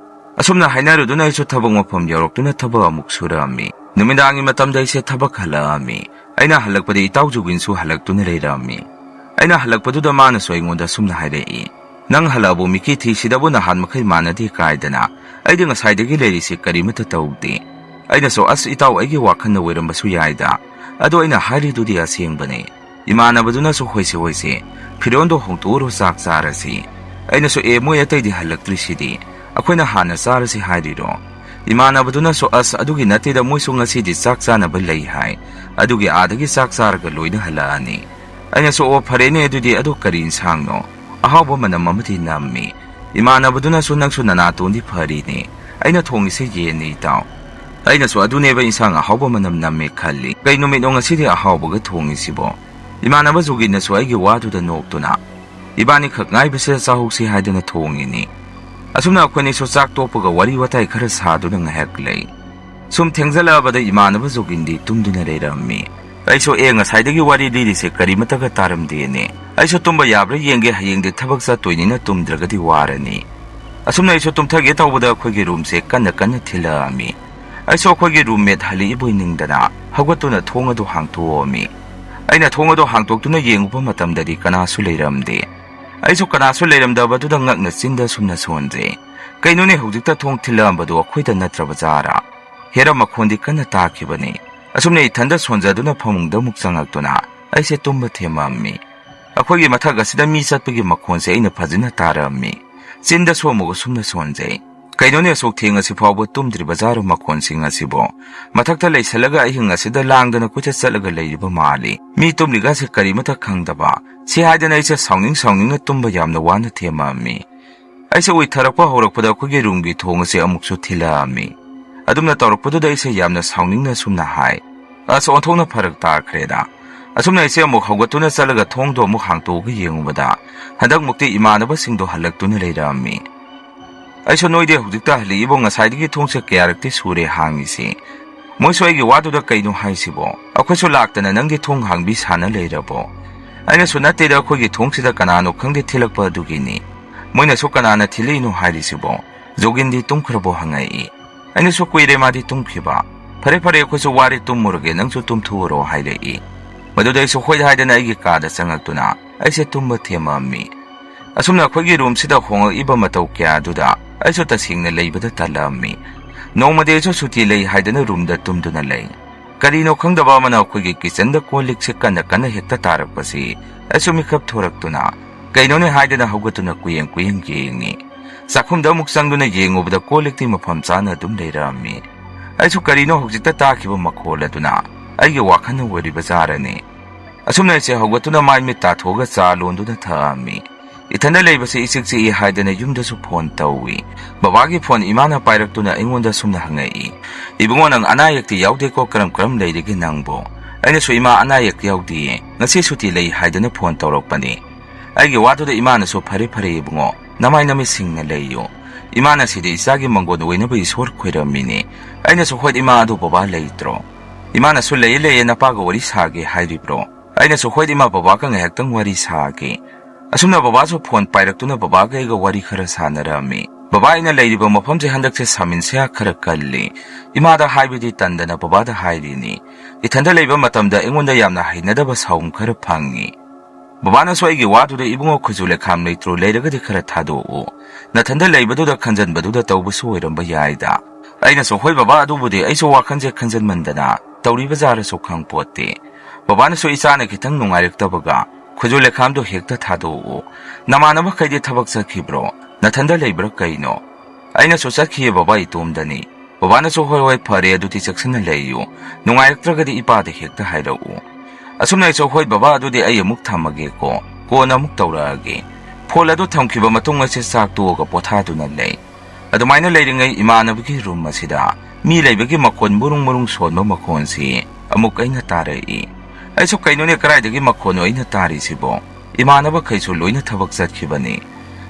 ꯑꯁꯨꯝꯅ ꯍꯥꯏꯅꯔꯨꯗꯨꯅ ꯑꯩꯁꯨ ꯊꯕꯛ ꯃꯐꯝ ꯌꯧꯔꯛꯇꯨꯅ ꯊꯕꯛ ꯑꯃꯨꯛ ꯁꯨꯔꯛꯑꯝꯃꯤ꯫ ꯅꯨꯃꯤꯗꯥꯡꯒꯤ ꯃꯇꯝꯗ ꯑꯩꯁꯦ ꯊꯕꯛ ꯍꯜꯂꯛꯑꯝꯃꯤ꯫ ꯑꯩꯅ ꯍꯜꯂꯛꯄꯗ ꯏꯇꯥꯎ ꯖꯨꯒꯤꯟꯁꯨ ꯍꯜꯂꯛꯇꯨꯅ ꯂꯩꯔꯛꯑꯝꯃꯤ꯫ ꯑꯩꯅ ꯍꯜꯂꯛꯄꯗꯨꯗ ꯃꯥꯅꯁꯨ ꯑꯩꯉꯣꯟꯗ ꯑꯁꯨꯝꯅ ꯍꯥꯏꯔꯛꯏ, "ꯅꯪ ꯍꯜꯂꯛꯑꯕꯨ ꯃꯤꯀꯤ ꯊꯤ, ꯁꯤꯗꯕꯨ ꯅꯍꯥꯟ ꯃꯈꯩ ꯃꯥꯟꯅꯗꯦ ꯀꯥꯏꯗꯅ? ꯑꯩꯗꯤ ꯉꯁꯥꯏꯗꯒꯤ ꯂꯩꯔꯤꯁꯤ ꯀꯔꯤꯃꯠꯇ ꯇꯧꯗꯦ꯫" ꯑꯩꯅꯁꯨ, "ꯑꯁ ꯏꯇꯥꯎ, ꯑꯩꯒꯤ ꯋꯥꯈꯜꯅ ꯑꯣꯏꯔꯝꯕꯁꯨ ꯌꯥꯏꯗ꯫ ꯑꯗꯣ ꯑꯩꯅ ꯍꯥꯏꯔꯤꯗꯨꯗꯤ ꯑꯁꯦꯡꯕꯅꯦ꯫" ꯏꯃꯥꯟꯅꯕꯗꯨꯅꯁꯨ, "ꯍꯣꯏꯁꯦ ꯍꯣꯏꯁꯦ, ꯐꯤꯔꯣꯟꯗꯣ ꯍꯣꯡꯇꯣꯛꯎꯔꯣ, ꯆꯥꯛ ꯆꯥꯔꯁꯤ꯫" ꯑꯩꯅꯁꯨ, "ꯑꯦ, ꯃꯣꯏ ꯑꯇꯩꯗꯤ ꯍꯜꯂꯛꯇ꯭ꯔꯤꯁꯤꯗꯤ, ꯑꯩꯈꯣꯏꯅ ꯍꯥꯟꯅ ꯆꯥꯔꯁꯤ ꯍꯥꯏꯔꯤꯔꯣ?" ꯏꯃꯥꯟꯅꯕꯗꯨꯅꯁꯨ, "ꯑꯁ, ꯑꯗꯨꯒꯤ ꯅꯠꯇꯦꯗ, ꯃꯣꯏꯁꯨ ꯉꯁꯤꯗꯤ ꯆꯥꯛ ꯆꯥꯅꯕ ꯂꯩ ꯍꯥꯏ, ꯑꯗꯨꯒꯤ ꯑꯥꯗꯒꯤ ꯆꯥꯛ ꯆꯥꯔꯒ ꯂꯣꯏꯅ ꯍꯜꯂꯛꯑꯅꯤ꯫" ꯑꯩꯅꯁꯨ, "ꯑꯣ, ꯐꯔꯦꯅꯦ ꯑꯗꯨꯗꯤ, ꯑꯗꯨ ꯀꯔꯤ ꯏꯟꯁꯥꯡꯅꯣ? ꯑꯍꯥꯎꯕ ꯃꯅꯝ ꯑꯃꯗꯤ ꯅꯝꯃꯤ꯫" ꯏꯃꯥꯟꯅꯕꯗꯨꯅꯁꯨ, "ꯅꯪꯁꯨ ꯅꯅꯥꯇꯣꯟꯗꯤ ꯐꯔꯤꯅꯦ, ꯑꯩꯅ ꯊꯣꯡꯉꯤꯁꯦ ꯌꯦꯟꯅꯤ ꯏꯇꯥꯎ꯫" ꯑꯩꯅꯁꯨ, "ꯑꯗꯨꯅꯦꯕ ꯏꯟꯁꯥꯡ ꯑꯍꯥꯎꯕ ꯃꯅꯝ ꯅꯝꯃꯦ ꯈꯜꯂꯤ, ꯀꯩ ꯅꯨꯃꯤꯠꯅꯣ ꯉꯁꯤꯗꯤ ꯑꯍꯥꯎꯕꯒ ꯊꯣꯡꯉꯤꯁꯤꯕꯣ?" ꯏꯃꯥꯟꯅꯕ ꯖꯨꯒꯤꯟꯅꯁꯨ ꯑꯩꯒꯤ ꯋꯥꯗꯨꯗ ꯅꯣꯛꯇꯨꯅ, "ꯏꯕꯥꯅꯤꯈꯛ ꯉꯥꯏꯕꯁꯤꯗ ꯆꯥꯍꯧꯁꯤ ꯍꯥꯏꯗꯅ ꯊꯣꯡꯉꯤꯅꯤ꯫" ꯑꯁꯨꯝꯅ ꯑꯩꯈꯣꯏꯅꯤꯁꯨ ꯆꯥꯛ ꯇꯣꯛꯄꯒ ꯋꯥꯔꯤ ꯋꯥꯇꯥꯏ ꯈꯔ ꯁꯥꯗꯨꯅ ꯉꯥꯏꯍꯥꯛ ꯂꯩ꯫ ꯁꯨꯝ ꯊꯦꯡꯖꯜꯂꯛꯑꯕꯗ ꯏꯃꯥꯟꯅꯕ ꯖꯣꯒꯤꯟꯗꯤ ꯇꯨꯝꯗꯨꯅ ꯂꯩꯔꯝꯃꯤ꯫ ꯑꯩꯁꯨ, "ꯑꯦ, ꯉꯁꯥꯏꯗꯒꯤ ꯋꯥꯔꯤ ꯂꯤꯔꯤꯁꯦ ꯀꯔꯤꯃꯠꯇꯒ ꯇꯥꯔꯝꯗꯦꯅꯦ꯫ ꯑꯩꯁꯨ ꯇꯨꯝꯕ ꯌꯥꯕ꯭ꯔꯥ ꯌꯦꯡꯒꯦ, ꯍꯌꯦꯡꯗꯤ ꯊꯕꯛ ꯆꯠꯇꯣꯏꯅꯤꯅ ꯇꯨꯝꯗ꯭ꯔꯒꯗꯤ ꯋꯥꯔꯅꯤ꯫" ꯑꯁꯨꯝꯅ ꯑꯩꯁꯨ ꯇꯨꯝꯊꯒꯦ ꯇꯧꯕꯗ ꯑꯩꯈꯣꯏꯒꯤ ꯔꯨꯝꯁꯦ ꯀꯟꯅ ꯀꯟꯅ ꯊꯤꯜꯂꯛꯑꯝꯃꯤ꯫ ꯑꯩꯁꯨ ꯑꯩꯈꯣꯏꯒꯤ ꯔꯨꯝꯃꯦꯠ ꯍꯜꯂꯛꯏꯕꯣꯏ ꯅꯤꯡꯗꯅ ꯍꯧꯒꯠꯇꯨꯅ ꯊꯣꯡ ꯑꯗꯨ ꯍꯥꯡꯇꯣꯛꯑꯝꯃꯤ꯫ ꯑꯩꯅ ꯊꯣꯡ ꯑꯗꯨ ꯍꯥꯡꯇꯣꯛꯇꯨꯅ ꯌꯦꯡꯉꯨꯕ ꯃꯇꯝꯗꯗꯤ ꯀꯅꯥꯁꯨ ꯂꯩꯔꯝꯗꯦ꯫ ꯑꯩꯁꯨ ꯀꯅꯥꯁꯨ ꯂꯩꯔꯝꯗꯕꯗꯨꯗ ꯉꯛꯅ ꯆꯤꯟꯗ ꯁꯨꯝꯅ ꯁꯣꯟꯖꯩ꯫ ꯀꯩꯅꯣꯅꯦ, ꯍꯧꯖꯤꯛꯇ ꯊꯣꯡ ꯊꯤꯜꯂꯛꯑꯝꯕꯗꯨ ꯑꯩꯈꯣꯏꯗ ꯅꯠꯇ꯭ꯔꯕ ꯖꯥꯔꯥ? ꯍꯦꯔꯝ ꯃꯈꯣꯟꯗꯤ ꯀꯟꯅ ꯇꯥꯈꯤꯕꯅꯤ꯫ ꯑꯁꯨꯝꯅ ꯏꯊꯟꯗ ꯁꯣꯟꯖꯗꯨꯅ ꯐꯃꯨꯡꯗ ꯑꯃꯨꯛ ꯆꯪꯉꯛꯇꯨꯅ ꯑꯩꯁꯦ ꯇꯨꯝꯕ ꯊꯦꯝꯃꯝꯃꯤ꯫ ꯑꯩꯈꯣꯏꯒꯤ ꯃꯊꯛ ꯑꯁꯤꯗ ꯃꯤ ꯆꯠꯄꯒꯤ ꯃꯈꯣꯟꯁꯦ ꯑꯩꯅ ꯐꯖꯅ ꯇꯥꯔꯝꯃꯤ꯫ ꯆꯤꯟꯗ ꯁꯣꯝꯃꯒ ꯁꯨꯝꯅ ꯁꯣꯟꯖꯩ꯫ "ꯀꯩꯅꯣꯅꯦ, ꯑꯁꯨꯛ ꯊꯦꯡꯉꯁꯤ ꯐꯥꯎꯕ ꯇꯨꯝꯗ꯭ꯔꯤꯕ ꯖꯥꯔꯣ ꯃꯈꯣꯟꯁꯤꯡ ꯑꯁꯤꯕꯣ? ꯃꯊꯛꯇ ꯂꯩꯁꯜꯂꯒ ꯑꯍꯤꯡ ꯑꯁꯤꯗ ꯂꯥꯡꯗꯅ ꯀꯣꯏꯆꯠ ꯆꯠꯂꯒ ꯂꯩꯔꯤꯕ ꯃꯥꯜꯂꯤ꯫ ꯃꯤ ꯇꯨꯝꯂꯤꯒꯁꯦ ꯀꯔꯤꯃꯇ ꯈꯪꯗꯕ", ꯁꯤ ꯍꯥꯏꯗꯅ ꯑꯩꯁꯦ ꯁꯥꯎꯅꯤꯡ ꯁꯥꯎꯅꯤꯡꯅ ꯇꯨꯝꯕ ꯌꯥꯝꯅ ꯋꯥꯅ ꯊꯦꯝꯃꯝꯃꯤ꯫ ꯑꯩꯁꯦ ꯎꯏꯊꯔꯛꯄ ꯍꯧꯔꯛꯄꯗ ꯑꯩꯈꯣꯏꯒꯤ ꯔꯨꯝꯒꯤ ꯊꯣꯡ ꯑꯁꯦ ꯑꯃꯨꯛꯁꯨ ꯊꯤꯜꯂꯛꯑꯝꯃꯤ꯫ ꯑꯗꯨꯝꯅ ꯇꯧꯔꯛꯄꯗꯨꯗ ꯑꯩꯁꯦ ꯌꯥꯝꯅ ꯁꯥꯎꯅꯤꯡꯅ ꯑꯁꯨꯝꯅ ꯍꯥꯏ, "ꯑꯁ, ꯑꯣꯟꯊꯣꯛꯅ ꯐꯔꯛ ꯇꯥꯈ꯭ꯔꯦꯗ!" ꯑꯁꯨꯝꯅ ꯑꯩꯁꯦ ꯑꯃꯨꯛ ꯍꯧꯒꯠꯇꯨꯅ ꯆꯠꯂꯒ ꯊꯣꯡꯗꯣ ꯑꯃꯨꯛ ꯍꯥꯡꯇꯣꯛꯑꯒ ꯌꯦꯡꯉꯨꯕꯗ, ꯍꯟꯗꯛꯃꯨꯛꯇꯤ ꯏꯃꯥꯟꯅꯕꯁꯤꯡꯗꯣ ꯍꯜꯂꯛꯇꯨꯅ ꯂꯩꯔꯝꯃꯤ꯫ "ꯑꯩꯁꯨ ꯅꯣꯏꯗꯤ ꯍꯧꯖꯤꯛꯇ ꯍꯜꯂꯛꯏꯕꯣ? ꯉꯁꯥꯏꯗꯒꯤ ꯊꯣꯡꯁꯦ ꯀꯌꯥꯔꯛꯇꯤ ꯁꯨꯔꯦ ꯍꯥꯡꯉꯤꯁꯤ?" ꯃꯣꯏꯁꯨ ꯑꯩꯒꯤ ꯋꯥꯗꯨꯗ "ꯀꯩꯅꯣ ꯍꯥꯏꯁꯤꯕꯣ? ꯑꯩꯈꯣꯏꯁꯨ ꯂꯥꯛꯇꯅ ꯅꯪꯒꯤ ꯊꯣꯡ ꯍꯥꯡꯕꯤ ꯁꯥꯟꯅ ꯂꯩꯔꯕꯣ?" ꯑꯩꯅꯁꯨ, "ꯅꯠꯇꯦꯗ, ꯑꯩꯈꯣꯏꯒꯤ ꯊꯣꯡꯁꯤꯗ ꯀꯅꯥꯅꯣ ꯈꯪꯗꯦ ꯊꯤꯜꯂꯛꯄ ꯑꯗꯨꯒꯤꯅꯤ꯫" ꯃꯣꯏꯅꯁꯨ "ꯀꯅꯥꯅ ꯊꯤꯜꯂꯛꯏꯅꯣ ꯍꯥꯏꯔꯤꯁꯤꯕꯣ? ꯖꯣꯒꯤꯟꯗꯤ ꯇꯨꯝꯈ꯭ꯔꯕꯣ?" ꯍꯪꯉꯛꯏ꯫ ꯑꯩꯅꯁꯨ "ꯀꯨꯏꯔꯦ ꯃꯥꯗꯤ ꯇꯨꯝꯈꯤꯕ꯫ ꯐꯔꯦ ꯐꯔꯦ, ꯑꯩꯈꯣꯏꯁꯨ ꯋꯥꯔꯦ, ꯇꯨꯝꯃꯨꯔꯒꯦ, ꯅꯪꯁꯨ ꯇꯨꯝꯊꯣꯛꯎꯔꯣ" ꯍꯥꯏꯔꯛꯏ꯫ ꯃꯗꯨꯗ ꯑꯩꯁꯨ ꯍꯣꯏ ꯍꯥꯏꯗꯅ ꯑꯩꯒꯤ ꯀꯥꯗ ꯆꯪꯉꯛꯇꯨꯅ ꯑꯩꯁꯦ ꯇꯨꯝꯕ ꯊꯦꯝꯃꯝꯃꯤ꯫ ꯑꯁꯨꯝꯅ ꯑꯩꯈꯣꯏꯒꯤ ꯔꯨꯝꯁꯤꯗ ꯍꯣꯡꯉꯛꯏꯕ ꯃꯇꯧ ꯀꯌꯥꯗꯨꯗ ꯑꯩꯁꯨ ꯇꯁꯦꯡꯅ ꯂꯩꯕꯗ ꯇꯜꯂꯛꯑꯝꯃꯤ꯫ ꯅꯣꯡꯃꯗꯤ ꯑꯩꯁꯨ ꯁꯨꯇꯤ ꯂꯩ ꯍꯥꯏꯗꯅ ꯔꯨꯝꯗ ꯇꯨꯝꯗꯨꯅ ꯂꯩ꯫ ꯀꯔꯤꯅꯣ ꯈꯪꯗꯕ ꯑꯃꯅ ꯑꯩꯈꯣꯏꯒꯤ ꯀꯤꯆꯟꯗ ꯀꯣꯜ ꯂꯤꯛꯁꯦ ꯀꯟꯅ ꯀꯟꯅ ꯍꯦꯛꯇ ꯇꯥꯔꯛꯄꯁꯤ ꯑꯩꯁꯨ ꯃꯤꯀꯞ ꯊꯣꯔꯛꯇꯨꯅ, "ꯀꯩꯅꯣꯅꯦ?" ꯍꯥꯏꯗꯅ ꯍꯧꯒꯠꯇꯨꯅ ꯀꯨꯌꯦꯡ ꯀꯨꯌꯦꯡ ꯌꯦꯡꯉꯤ꯫ ꯆꯥꯛꯈꯨꯝꯗ ꯑꯃꯨꯛ ꯆꯪꯗꯨꯅ ꯌꯦꯡꯉꯨꯕꯗ ꯀꯣꯜ ꯂꯤꯛꯇꯤ ꯃꯐꯝ ꯆꯥꯅ ꯑꯗꯨꯝ ꯂꯩꯔꯝꯃꯤ꯫ ꯑꯩꯁꯨ ꯀꯔꯤꯅꯣ ꯍꯧꯖꯤꯛꯇ ꯇꯥꯈꯤꯕ ꯃꯈꯣꯜ ꯑꯗꯨꯅ ꯑꯩꯒꯤ ꯋꯥꯈꯜꯅ ꯑꯣꯏꯔꯤꯕ ꯖꯥꯔꯅꯤ꯫ ꯑꯁꯨꯝꯅ ꯑꯩꯁꯦ ꯍꯧꯒꯠꯇꯨꯅ ꯃꯥꯏ ꯃꯤꯠ ꯇꯥꯊꯣꯛꯑꯒ ꯆꯥ ꯂꯣꯟꯗꯨꯅ ꯊꯛꯑꯝꯃꯤ꯫ ꯏꯊꯟꯗ ꯂꯩꯕꯁꯦ ꯏꯆꯤꯛ ꯆꯤꯛꯏ ꯍꯥꯏꯗꯅ ꯌꯨꯝꯗꯁꯨ ꯐꯣꯟ ꯇꯧꯏ꯫ ꯕꯕꯥꯒꯤ ꯐꯣꯟ ꯏꯃꯥꯅ ꯄꯥꯏꯔꯛꯇꯨꯅ ꯑꯩꯉꯣꯟꯗ ꯁꯨꯝꯅ ꯍꯪꯉꯛꯏ, "ꯏꯕꯨꯡꯉꯣ, ꯅꯪ ꯑꯅꯥ ꯑꯌꯦꯛꯇꯤ ꯌꯥꯎꯗꯦꯀꯣ? ꯀꯔꯝ ꯀꯔꯝ ꯂꯩꯔꯤꯒꯦ ꯅꯪꯕꯨ?" ꯑꯩꯅꯁꯨ, "ꯏꯃꯥ, ꯑꯅꯥ ꯑꯌꯦꯛ ꯌꯥꯎꯗꯤꯌꯦ, ꯉꯁꯤ ꯁꯨꯇꯤ ꯂꯩ ꯍꯥꯏꯗꯅ ꯐꯣꯟ ꯇꯧꯔꯛꯄꯅꯤ꯫" ꯑꯩꯒꯤ ꯋꯥꯗꯨꯗ ꯏꯃꯥꯅꯁꯨ, "ꯐꯔꯦ ꯐꯔꯦ ꯏꯕꯨꯡꯉꯣ, ꯅꯃꯥꯏ ꯅꯃꯤꯠ ꯁꯤꯡꯅ ꯂꯩꯌꯨ꯫ ꯏꯃꯥꯅ ꯁꯤꯗ ꯏꯆꯥꯒꯤ ꯃꯪꯒꯣꯟ ꯑꯣꯏꯅꯕ ꯏꯁꯣꯔ ꯈꯣꯏꯔꯝꯃꯤꯅꯤ꯫" ꯑꯩꯅꯁꯨ, "ꯍꯣꯏ ꯏꯃꯥ, ꯑꯗꯨ ꯕꯕꯥ ꯂꯩꯇ꯭ꯔꯣ?" ꯏꯃꯥꯅꯁꯨ, "ꯂꯩꯌꯦ ꯂꯩꯌꯦ, ꯅꯄꯥꯒ ꯋꯥꯔꯤ ꯁꯥꯒꯦ ꯍꯥꯏꯔꯤꯕ꯭ꯔꯣ?" ꯑꯩꯅꯁꯨ, "ꯍꯣꯏ ꯏꯃꯥ, ꯕꯕꯥꯒ ꯉꯥꯏꯍꯥꯛꯇꯪ ꯋꯥꯔꯤ ꯁꯥꯒꯦ꯫" ꯑꯁꯨꯝꯅ ꯕꯕꯥꯁꯨ ꯐꯣꯟ ꯄꯥꯏꯔꯛꯇꯨꯅ ꯕꯕꯥꯒ ꯑꯩꯒ ꯋꯥꯔꯤ ꯈꯔ ꯁꯥꯟꯅꯔꯝꯃꯤ꯫ ꯕꯕꯥ ꯑꯩꯅ ꯂꯩꯔꯤꯕ ꯃꯐꯝꯁꯦ ꯍꯟꯗꯛꯁꯦ ꯁꯥꯃꯤꯟꯁꯤꯌꯥ ꯈꯔ ꯀꯜꯂꯤ꯫ ꯏꯃꯥꯗ ꯍꯥꯏꯕꯗꯤ ꯇꯟꯗꯅ ꯕꯕꯥꯗ ꯍꯥꯏꯔꯤꯅꯤ꯫ ꯏꯊꯟꯗ ꯂꯩꯕ ꯃꯇꯝꯗ ꯑꯩꯉꯣꯟꯗ ꯌꯥꯝꯅ ꯍꯩꯅꯗꯕ ꯁꯥꯎꯝ ꯈꯔ ꯐꯪꯉꯤ꯫ ꯕꯕꯥꯅꯁꯨ ꯑꯩꯒꯤ ꯋꯥꯗꯨꯗ, "ꯏꯕꯨꯡꯉꯣ, ꯈꯨꯖꯨ ꯂꯩꯈꯥꯝ ꯂꯩꯇ꯭ꯔꯣ? ꯂꯩꯔꯒꯗꯤ ꯈꯔ ꯊꯥꯗꯣꯛꯎ꯫ ꯅꯊꯟꯗ ꯂꯩꯕꯗꯨꯗ ꯈꯟꯖꯟꯕꯗꯨꯗ ꯇꯧꯕꯁꯨ ꯑꯣꯏꯔꯝꯕ ꯌꯥꯏꯗ꯫" ꯑꯩꯅꯁꯨ, "ꯍꯣꯏ ꯕꯕꯥ, ꯑꯗꯨꯕꯨꯗꯤ ꯑꯩꯁꯨ ꯋꯥꯈꯜꯁꯦ ꯈꯟꯖꯟꯃꯟꯗꯅ ꯇꯧꯔꯤꯕ ꯖꯥꯔꯁꯨ ꯈꯪꯄꯣꯠꯇꯦ꯫" ꯕꯕꯥꯅꯁꯨ, "ꯏꯆꯥꯅ ꯈꯤꯇꯪ ꯅꯨꯡꯉꯥꯏꯔꯛꯇꯕꯒ ꯈꯨꯖꯨ ꯂꯩꯈꯥꯝꯗꯣ ꯍꯦꯛꯇ ꯊꯥꯗꯣꯛꯎ꯫ ꯅꯃꯥꯟꯅꯕꯈꯩꯗꯤ ꯊꯕꯛ ꯆꯠꯈꯤꯕ꯭ꯔꯣ? ꯅꯊꯟꯗ ꯂꯩꯕ꯭ꯔꯥ ꯀꯩꯅꯣ?" ꯑꯩꯅꯁꯨ ꯆꯠꯈꯤꯌꯦ ꯕꯕꯥ, ꯏꯇꯣꯝꯗꯅꯤ꯫ ꯕꯕꯥꯅꯁꯨ "ꯍꯣꯏ ꯍꯣꯏ, ꯐꯔꯦ, ꯑꯗꯨꯗꯤ ꯆꯦꯛꯁꯤꯟꯅ ꯂꯩꯌꯨ, ꯅꯨꯡꯉꯥꯏꯔꯛꯇ꯭ꯔꯒꯗꯤ ꯏꯄꯥꯗ ꯍꯦꯛꯇ ꯍꯥꯏꯔꯛꯎ"꯫ ꯑꯁꯨꯝꯅ ꯑꯩꯁꯨ "ꯍꯣꯏ ꯕꯕꯥ, ꯑꯗꯨꯗꯤ ꯑꯩ ꯑꯃꯨꯛ ꯊꯝꯃꯒꯦꯀꯣ, ꯀꯣꯟꯅ ꯑꯃꯨꯛ ꯇꯧꯔꯛꯑꯒꯦ"꯫ ꯐꯣꯟ ꯑꯗꯨ ꯊꯝꯈꯤꯕ ꯃꯇꯨꯡ ꯑꯩꯁꯦ ꯆꯥꯛ ꯇꯣꯛꯑꯒ ꯄꯣꯊꯥꯗꯨꯅ ꯂꯩ꯫ ꯑꯗꯨꯃꯥꯏꯅ ꯂꯩꯔꯤꯉꯩ ꯏꯃꯥꯟꯅꯕꯒꯤ ꯔꯨꯝ ꯑꯁꯤꯗ ꯃꯤ ꯂꯩꯕꯒꯤ ꯃꯈꯣꯟ ꯃꯨꯔꯨꯡ ꯃꯨꯔꯨꯡ ꯁꯣꯟꯕ ꯃꯈꯣꯟꯁꯤ ꯑꯃꯨꯛ ꯑꯩꯅ ꯇꯥꯔꯛꯏ꯫ ꯑꯩꯁꯨ "ꯀꯩꯅꯣꯅꯦ, ꯀꯗꯥꯏꯗꯒꯤ ꯃꯈꯣꯟꯅꯣ ꯑꯩꯅ ꯇꯥꯔꯤꯁꯤꯕꯣ? ꯏꯃꯥꯟꯅꯕꯈꯩꯁꯨ ꯂꯣꯏꯅ ꯊꯕꯛ ꯆꯠꯈꯤꯕꯅꯤ"꯫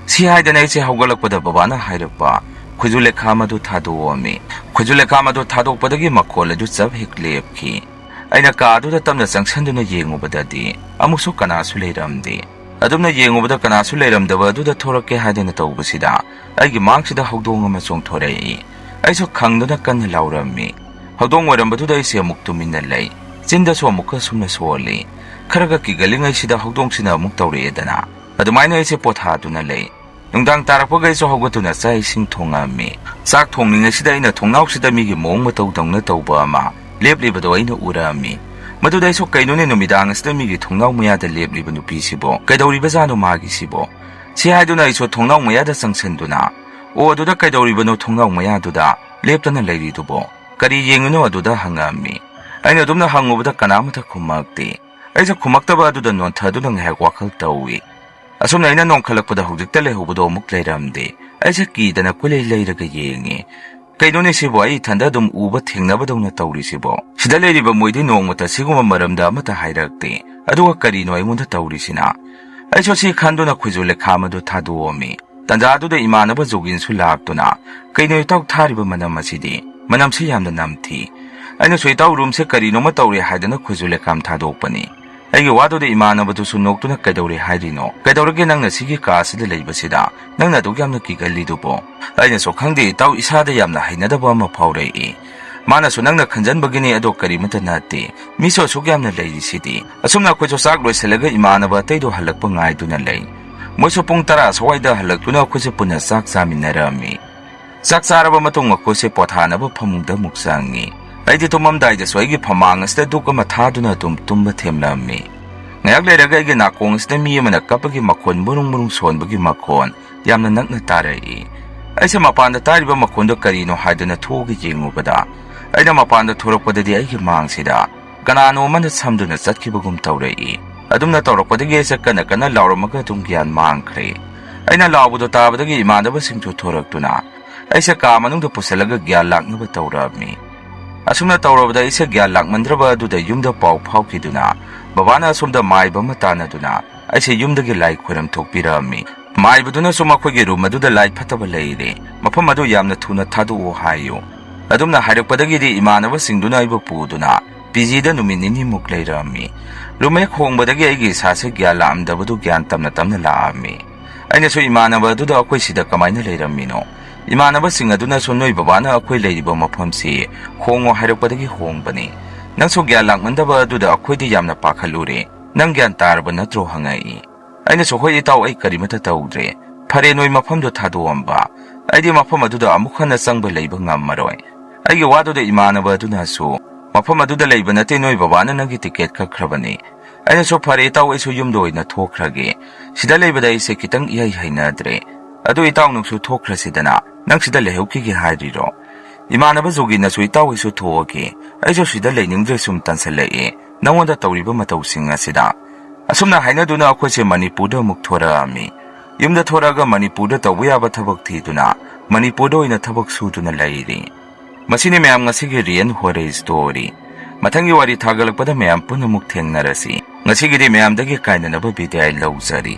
ꯁꯤ ꯍꯥꯏꯗꯅ ꯑꯩꯁꯦ ꯍꯧꯒꯠꯂꯛꯄꯗ ꯕꯕꯥꯅ ꯍꯥꯏꯔꯛꯄ ꯈꯨꯖꯨ ꯂꯩꯈꯥꯝ ꯑꯗꯨ ꯊꯥꯗꯣꯛꯑꯝꯃꯤ꯫ ꯈꯨꯖꯨ ꯂꯩꯈꯥꯝ ꯑꯗꯨ ꯊꯥꯗꯣꯛꯄꯗꯒꯤ ꯃꯈꯣꯜ ꯑꯗꯨ ꯆꯞ ꯍꯦꯛ ꯂꯦꯞꯈꯤ꯫ ꯑꯩꯅ ꯀꯥ ꯑꯗꯨꯗ ꯇꯞꯅ ꯆꯪꯁꯤꯟꯗꯨꯅ ꯌꯦꯡꯉꯨꯕꯗꯗꯤ ꯑꯃꯨꯛꯁꯨ ꯀꯅꯥꯁꯨ ꯂꯩꯔꯝꯗꯦ꯫ ꯑꯗꯨꯝꯅ ꯌꯦꯡꯉꯨꯕꯗ ꯀꯅꯥꯁꯨ ꯂꯩꯔꯝꯗꯕ ꯑꯗꯨꯗ ꯊꯣꯔꯛꯀꯦ ꯍꯥꯏꯗꯅ ꯇꯧꯕꯁꯤꯗ ꯑꯩꯒꯤ ꯃꯥꯡꯁꯤꯗ ꯍꯧꯗꯣꯡ ꯑꯃ ꯆꯣꯡꯊꯣꯔꯛꯏ꯫ ꯑꯩꯁꯨ ꯈꯪꯗꯨꯅ ꯀꯟꯅ ꯂꯥꯎꯔꯝꯃꯤ꯫ ꯍꯧꯗꯣꯡ ꯑꯣꯏꯔꯝꯕꯗꯨꯗ ꯑꯩꯁꯦ ꯑꯃꯨꯛ ꯇꯨꯃꯤꯟꯅ ꯂꯩ꯫ ꯆꯤꯟꯗꯁꯨ ꯑꯃꯨꯛꯀ ꯁꯨꯝꯅ ꯁꯣꯜꯂꯤ꯫ ꯈꯔꯒ ꯀꯤꯒꯜꯂꯤꯉꯩꯁꯤꯗ ꯍꯧꯗꯣꯡꯁꯤꯅ ꯑꯃꯨꯛ ꯇꯧꯔꯛꯑꯦꯗꯅ꯫ ꯑꯗꯨꯃꯥꯏꯅ ꯑꯩꯁꯦ ꯄꯣꯊꯥꯗꯨꯅ ꯂꯩ꯫ ꯅꯨꯡꯗꯥꯡ ꯇꯥꯔꯛꯄꯒ ꯑꯩꯁꯨ ꯍꯧꯒꯠꯇꯨꯅ ꯆꯥꯛ ꯏꯁꯤꯡ ꯊꯣꯡꯉꯛꯑꯝꯃꯤ꯫ ꯆꯥꯛ ꯊꯣꯡꯂꯤꯉꯩꯁꯤꯗ ꯑꯩꯅ ꯊꯣꯡꯅꯥꯎꯁꯤꯗ ꯃꯤꯒꯤ ꯃꯑꯣꯡ ꯃꯇꯧꯗꯧꯅ ꯇꯧꯕ ꯑꯃ ꯂꯦꯞꯂꯤꯕꯗꯣ ꯑꯩꯅ ꯎꯔꯛꯑꯝꯃꯤ꯫ ꯃꯗꯨꯗ ꯑꯩꯁꯨ "ꯀꯩꯅꯣꯅꯦ, ꯅꯨꯃꯤꯗꯥꯡ ꯑꯁꯤꯗ ꯃꯤꯒꯤ ꯊꯣꯡꯅꯥꯎ ꯃꯌꯥꯗ ꯂꯦꯞꯂꯤꯕ ꯅꯨꯄꯤꯁꯤꯕꯣ? ꯀꯩꯗꯧꯔꯤꯕꯖꯥꯠꯅꯣ ꯃꯥꯒꯤꯁꯤꯕꯣ?" ꯁꯤ ꯍꯥꯏꯗꯨꯅ ꯑꯩꯁꯨ ꯊꯣꯡꯅꯥꯎ ꯃꯌꯥꯗ ꯆꯪꯁꯤꯟꯗꯨꯅ, "ꯑꯣ, ꯑꯗꯨꯗ ꯀꯩꯗꯧꯔꯤꯕꯅꯣ ꯊꯣꯡꯅꯥꯎ ꯃꯌꯥꯗꯨꯗ ꯂꯦꯞꯇꯅ ꯂꯩꯔꯤꯗꯨꯕꯣ? ꯀꯔꯤ ꯌꯦꯡꯉꯤꯅꯣ ꯑꯗꯨꯗ?" ꯍꯪꯉꯛꯑꯝꯃꯤ꯫ ꯑꯩꯅ ꯑꯗꯨꯝꯅ ꯍꯪꯉꯨꯕꯗ ꯀꯅꯥꯃꯠꯇ ꯈꯨꯝꯃꯛꯇꯦ꯫ ꯑꯩꯁꯨ ꯈꯨꯝꯃꯛꯇꯕ ꯑꯗꯨꯗ ꯅꯣꯟꯊꯗꯨꯅ ꯉꯥꯏꯍꯥꯛ ꯋꯥꯈꯜ ꯇꯧꯏ꯫ ꯑꯁꯨꯝꯅ ꯑꯩꯅ ꯅꯣꯡꯈꯠꯂꯛꯄꯗ ꯍꯧꯖꯤꯛꯇ ꯂꯩꯍꯧꯕꯗꯣ ꯑꯃꯨꯛ ꯂꯩꯔꯝꯗꯦ꯫ ꯑꯩꯁꯦ ꯀꯤꯗꯅ ꯀꯣꯏꯂꯩ ꯂꯩꯔꯒ ꯌꯦꯡꯉꯤ꯫ "ꯀꯩꯅꯣꯅꯦ ꯁꯤꯕꯣ, ꯑꯩ ꯏꯊꯟꯗ ꯑꯗꯨꯝ ꯎꯕ ꯊꯦꯡꯅꯕꯗꯧꯅ ꯇꯧꯔꯤꯁꯤꯕꯣ? ꯁꯤꯗ ꯂꯩꯔꯤꯕ ꯃꯣꯏꯗꯤ ꯅꯣꯡꯃꯇ ꯁꯤꯒꯨꯝꯕ ꯃꯔꯝꯗ ꯑꯃꯠꯇ ꯍꯥꯏꯔꯛꯇꯦ꯫ ꯑꯗꯨꯒ ꯀꯔꯤꯅꯣ ꯑꯩꯉꯣꯟꯗ ꯇꯧꯔꯤꯁꯤꯅ?" ꯑꯩꯁꯨ ꯁꯤ ꯈꯟꯗꯨꯅ ꯈꯨꯖꯨ ꯂꯩꯈꯥꯝ ꯑꯗꯨ ꯊꯥꯗꯣꯛꯑꯝꯃꯤ꯫ ꯇꯟꯖꯥꯗꯨꯗ ꯏꯃꯥꯟꯅꯕ ꯖꯣꯒꯤꯟꯁꯨ ꯂꯥꯛꯇꯨꯅ, "ꯀꯩꯅꯣ ꯏꯇꯥꯎ ꯊꯥꯔꯤꯕ ꯃꯅꯝ ꯑꯁꯤꯗꯤ? ꯃꯅꯝꯁꯤ ꯌꯥꯝꯅ ꯅꯝꯊꯤ"꯫ ꯑꯩꯅꯁꯨ, "ꯏꯇꯥꯎ, ꯔꯨꯝꯁꯦ ꯀꯔꯤꯅꯣꯃ ꯇꯧꯔꯦ ꯍꯥꯏꯗꯅ ꯈꯨꯖꯨ ꯂꯩꯈꯥꯝ ꯊꯥꯗꯣꯛꯄꯅꯤ"꯫ ꯑꯩꯒꯤ ꯋꯥꯗꯨꯗ ꯏꯃꯥꯟꯅꯕꯗꯨꯁꯨ ꯅꯣꯛꯇꯨꯅ, "ꯀꯩꯗꯧꯔꯦ ꯍꯥꯏꯔꯤꯅꯣ? ꯀꯩꯗꯧꯔꯒꯦ ꯅꯪꯅ ꯁꯤꯒꯤ ꯀꯥ ꯑꯁꯤꯗ ꯂꯩꯕꯁꯤꯗ? ꯅꯪꯅ ꯑꯗꯨꯛ ꯌꯥꯝꯅ ꯀꯤꯒꯜꯂꯤꯗꯨꯕꯣ?" ꯑꯩꯅꯁꯨ, "ꯈꯪꯗꯦ ꯏꯇꯥꯎ, ꯏꯁꯥꯗ ꯌꯥꯝꯅ ꯍꯩꯅꯗꯕ ꯑꯃ ꯐꯥꯎꯔꯛꯏ"꯫ ꯃꯥꯅꯁꯨ, "ꯅꯪꯅ ꯈꯟꯖꯟꯕꯒꯤꯅꯤ, ꯑꯗꯣ ꯀꯔꯤꯃꯠꯇ ꯅꯠꯇꯦ꯫ ꯃꯤꯁꯨ ꯑꯁꯨꯛ ꯌꯥꯝꯅ ꯂꯩꯔꯤꯁꯤꯗꯤ"꯫ ꯑꯁꯨꯝꯅ ꯑꯩꯈꯣꯏꯁꯨ ꯆꯥꯛ ꯂꯣꯏꯁꯤꯜꯂꯒ ꯏꯃꯥꯟꯅꯕ ꯑꯇꯩꯗꯣ ꯍꯜꯂꯛꯄ ꯉꯥꯏꯗꯨꯅ ꯂꯩ꯫ ꯃꯣꯏꯁꯨ ꯄꯨꯡ ꯇꯔꯥ ꯁ꯭ꯋꯥꯏꯗ ꯍꯜꯂꯛꯇꯨꯅ ꯑꯩꯈꯣꯏꯁꯦ ꯄꯨꯟꯅ ꯆꯥꯛ ꯆꯥꯃꯤꯟꯅꯔꯝꯃꯤ꯫ ꯆꯥꯛ ꯆꯥꯔꯕ ꯃꯇꯨꯡ ꯃꯈꯣꯏꯁꯦ ꯄꯣꯊꯥꯅꯕ ꯐꯃꯨꯡꯗ ꯑꯃꯨꯛ ꯆꯪꯉꯤ꯫ ꯑꯩꯗꯤ ꯇꯨꯝꯃꯝꯗꯥꯏꯗꯁꯨ ꯑꯩꯒꯤ ꯐꯃꯥꯡ ꯑꯁꯤꯗ ꯗꯨꯛ ꯑꯃ ꯊꯥꯗꯨꯅ ꯑꯗꯨꯝ ꯇꯨꯝꯕ ꯊꯦꯝꯂꯝꯃꯤ꯫ ꯉꯥꯏꯍꯥꯛ ꯂꯩꯔꯒ ꯑꯩꯒꯤ ꯅꯥꯀꯣꯡ ꯑꯁꯤꯗ ꯃꯤ ꯑꯃꯅ ꯀꯞꯄꯒꯤ ꯃꯈꯣꯟ, ꯃꯨꯔꯨꯡ ꯃꯨꯔꯨꯡ ꯁꯣꯟꯕꯒꯤ ꯃꯈꯣꯟ ꯌꯥꯝꯅ ꯅꯛꯅ ꯇꯥꯔꯛꯏ꯫ ꯑꯩꯁꯦ ꯃꯄꯥꯟꯗ ꯇꯥꯔꯤꯕ ꯃꯈꯣꯟꯗꯣ ꯀꯔꯤꯅꯣ ꯍꯥꯏꯗꯨꯅ ꯊꯣꯛꯑꯒ ꯌꯦꯡꯉꯨꯕꯗ, ꯑꯩꯅ ꯃꯄꯥꯟꯗ ꯊꯣꯔꯛꯄꯗꯗꯤ ꯑꯩꯒꯤ ꯃꯥꯡꯁꯤꯗ ꯀꯅꯥꯅꯣ ꯑꯃꯅ ꯁꯝꯗꯨꯅ ꯆꯠꯈꯤꯕꯒꯨꯝ ꯇꯧꯔꯛꯏ꯫ ꯑꯗꯨꯝꯅ ꯇꯧꯔꯛꯄꯗꯒꯤ ꯑꯩꯁꯦ ꯀꯟꯅ ꯀꯟꯅ ꯂꯥꯎꯔꯝꯃꯒ ꯑꯗꯨꯝ ꯒ꯭ꯌꯥꯟ ꯃꯥꯡꯈ꯭ꯔꯦ꯫ ꯑꯩꯅ ꯂꯥꯎꯕꯗꯣ ꯇꯥꯕꯗꯒꯤ ꯏꯃꯥꯟꯅꯕꯁꯤꯡꯁꯨ ꯊꯣꯔꯛꯇꯨꯅ ꯑꯩꯁꯦ ꯀꯥ ꯃꯅꯨꯡꯗ ꯄꯨꯁꯤꯜꯂꯒ ꯒ꯭ꯌꯥꯟ ꯂꯥꯛꯅꯕ ꯇꯧꯔꯛꯑꯝꯃꯤ꯫ ꯑꯁꯨꯝꯅ ꯇꯧꯔꯕꯗ ꯑꯩꯁꯦ ꯒ꯭ꯌꯥꯟ ꯂꯥꯛꯃꯟꯗ꯭ꯔꯕ ꯑꯗꯨꯗ ꯌꯨꯝꯗ ꯄꯥꯎ ꯐꯥꯎꯈꯤꯗꯨꯅ ꯕꯕꯥꯅ ꯑꯁꯣꯝꯗ ꯃꯥꯏꯕ ꯑꯃ ꯇꯥꯟꯅꯗꯨꯅ ꯑꯩꯁꯦ ꯌꯨꯝꯗꯒꯤ ꯂꯥꯏ ꯈꯣꯏꯔꯝ ꯊꯣꯛꯄꯤꯔꯛꯑꯝꯃꯤ꯫ ꯃꯥꯏꯕꯗꯨꯅꯁꯨ ꯃꯈꯣꯏꯒꯤ ꯔꯨꯝ ꯑꯗꯨꯗ ꯂꯥꯏ ꯐꯠꯇꯕ ꯂꯩꯔꯦ, ꯃꯐꯝ ꯑꯗꯨ ꯌꯥꯝꯅ ꯊꯨꯅ ꯊꯥꯗꯣꯛꯑꯣ ꯍꯥꯏꯌꯨ꯫ ꯑꯗꯨꯝꯅ ꯍꯥꯏꯔꯛꯄꯗꯒꯤꯗꯤ ꯏꯃꯥꯟꯅꯕꯁꯤꯡꯗꯨꯅ ꯑꯩꯕꯨ ꯄꯨꯗꯨꯅ ꯄꯤ ꯖꯤꯗ ꯅꯨꯃꯤꯠ ꯅꯤꯅꯤꯃꯨꯛ ꯂꯩꯔꯛꯑꯝꯃꯤ꯫ ꯔꯨꯝ ꯍꯦꯛ ꯍꯣꯡꯕꯗꯒꯤ ꯑꯩꯒꯤ ꯏꯁꯥꯁꯦ ꯒ꯭ꯌꯥꯟ ꯂꯥꯛꯑꯝꯗꯕꯗꯨ ꯒ꯭ꯌꯥꯟ ꯇꯞꯅ ꯇꯞꯅ ꯂꯥꯛꯑꯝꯃꯤ꯫ ꯑꯩꯅꯁꯨ ꯏꯃꯥꯟꯅꯕ ꯑꯗꯨꯗ ꯑꯩꯈꯣꯏ ꯁꯤꯗ ꯀꯃꯥꯏꯅ ꯂꯩꯔꯝꯃꯤꯅꯣ? ꯏꯃꯥꯟꯅꯕꯁꯤꯡ ꯑꯗꯨꯅꯁꯨ ꯅꯣꯏ ꯕꯕꯥꯅ ꯑꯩꯈꯣꯏ ꯂꯩꯔꯤꯕ ꯃꯐꯝꯁꯤ ꯍꯣꯡꯉꯣ ꯍꯥꯏꯔꯛꯄꯗꯒꯤ ꯍꯣꯡꯕꯅꯤ꯫ ꯅꯪꯁꯨ ꯒ꯭ꯌꯥꯟ ꯂꯥꯛꯃꯟꯗꯕ ꯑꯗꯨꯗ ꯑꯩꯈꯣꯏꯗꯤ ꯌꯥꯝꯅ ꯄꯥꯈꯠꯂꯨꯔꯦ꯫ ꯅꯪ ꯒ꯭ꯌꯥꯟ ꯇꯥꯔꯕ ꯅꯠꯇ꯭ꯔꯣ ꯍꯪꯉꯛꯏ꯫ ꯑꯩꯅꯁꯨ ꯍꯣꯏ ꯏꯇꯥꯎ, ꯑꯩ ꯀꯔꯤꯃꯠꯇ ꯇꯧꯗ꯭ꯔꯦ꯫ ꯐꯔꯦ, ꯅꯣꯏ ꯃꯐꯝꯗꯣ ꯊꯥꯗꯣꯛꯑꯝꯕ꯫ ꯑꯩꯗꯤ ꯃꯐꯝ ꯑꯗꯨꯗ ꯑꯃꯨꯛ ꯍꯟꯅ ꯆꯪꯕ ꯂꯩꯕ ꯉꯝꯃꯔꯣꯏ꯫ ꯑꯩꯒꯤ ꯋꯥꯗꯨꯗ ꯏꯃꯥꯟꯅꯕ ꯑꯗꯨꯅꯁꯨ ꯃꯐꯝ ꯑꯗꯨꯗ ꯂꯩꯕ ꯅꯠꯇꯦ, ꯅꯣꯏ ꯕꯕꯥꯅ ꯅꯪꯒꯤ ꯇꯤꯀꯦꯠ ꯀꯛꯈ꯭ꯔꯕꯅꯤ꯫ ꯑꯩꯅꯁꯨ ꯐꯔꯦ ꯏꯇꯥꯎ, ꯑꯩꯁꯨ ꯌꯨꯝꯗ ꯑꯣꯏꯅ ꯊꯣꯛꯈ꯭ꯔꯒꯦ꯫ ꯁꯤꯗ ꯂꯩꯕꯗ ꯑꯩꯁꯦ ꯈꯤꯇꯪ ꯏꯍꯩ ꯍꯩꯅꯗ꯭ꯔꯦ꯫ ꯑꯗꯨ ꯏꯇꯥꯎ ꯅꯪꯁꯨ ꯊꯣꯛꯈ꯭ꯔꯁꯤꯗꯅ, ꯅꯪ ꯁꯤꯗ ꯂꯩꯍꯧꯈꯤꯒꯦ ꯍꯥꯏꯔꯤꯔꯣ? ꯏꯃꯥꯟꯅꯕ ꯖꯣꯒꯤꯅꯁꯨ ꯏꯇꯥꯎ ꯑꯩꯁꯨ ꯊꯣꯛꯑꯒꯦ, ꯑꯩꯁꯨ ꯁꯤꯗ ꯂꯩꯅꯤꯡꯗ꯭ꯔꯦ, ꯁꯨꯝ ꯇꯟꯁꯜꯂꯛꯑꯦ ꯅꯪꯉꯣꯟꯗ ꯇꯧꯔꯤꯕ ꯃꯇꯧꯁꯤꯡ ꯑꯁꯤꯗ꯫ ꯑꯁꯨꯝꯅ ꯍꯥꯏꯅꯗꯨꯅ ꯑꯩꯈꯣꯏꯁꯦ ꯃꯅꯤꯄꯨꯔꯗ ꯑꯃꯨꯛ ꯊꯣꯔꯛꯑꯝꯃꯤ꯫ ꯌꯨꯝꯗ ꯊꯣꯔꯛꯑꯒ ꯃꯅꯤꯄꯨꯔꯗ ꯇꯧꯕ ꯌꯥꯕ ꯊꯕꯛ ꯊꯤꯗꯨꯅ ꯃꯅꯤꯄꯨꯔꯗ ꯑꯣꯏꯅ ꯊꯕꯛ ꯁꯨꯗꯨꯅ ꯂꯩꯔꯤ꯫ ꯃꯁꯤꯅꯤ ꯃꯌꯥꯝ ꯉꯁꯤꯒꯤ ꯔꯤꯌꯟ ꯍꯣꯔꯔ ꯁ꯭ꯇꯣꯔꯤ꯫ ꯃꯊꯪꯒꯤ ꯋꯥꯔꯤ ꯊꯥꯒꯠꯂꯛꯄꯗ ꯃꯌꯥꯝ ꯄꯨꯟꯅ ꯑꯃꯨꯛ ꯊꯦꯡꯅꯔꯁꯤ꯫ ꯉꯁꯤꯒꯤꯗꯤ ꯃꯌꯥꯝꯗꯒꯤ ꯀꯥꯏꯅꯅꯕ ꯕꯤꯗꯥꯏ ꯂꯧꯖꯔꯤ꯫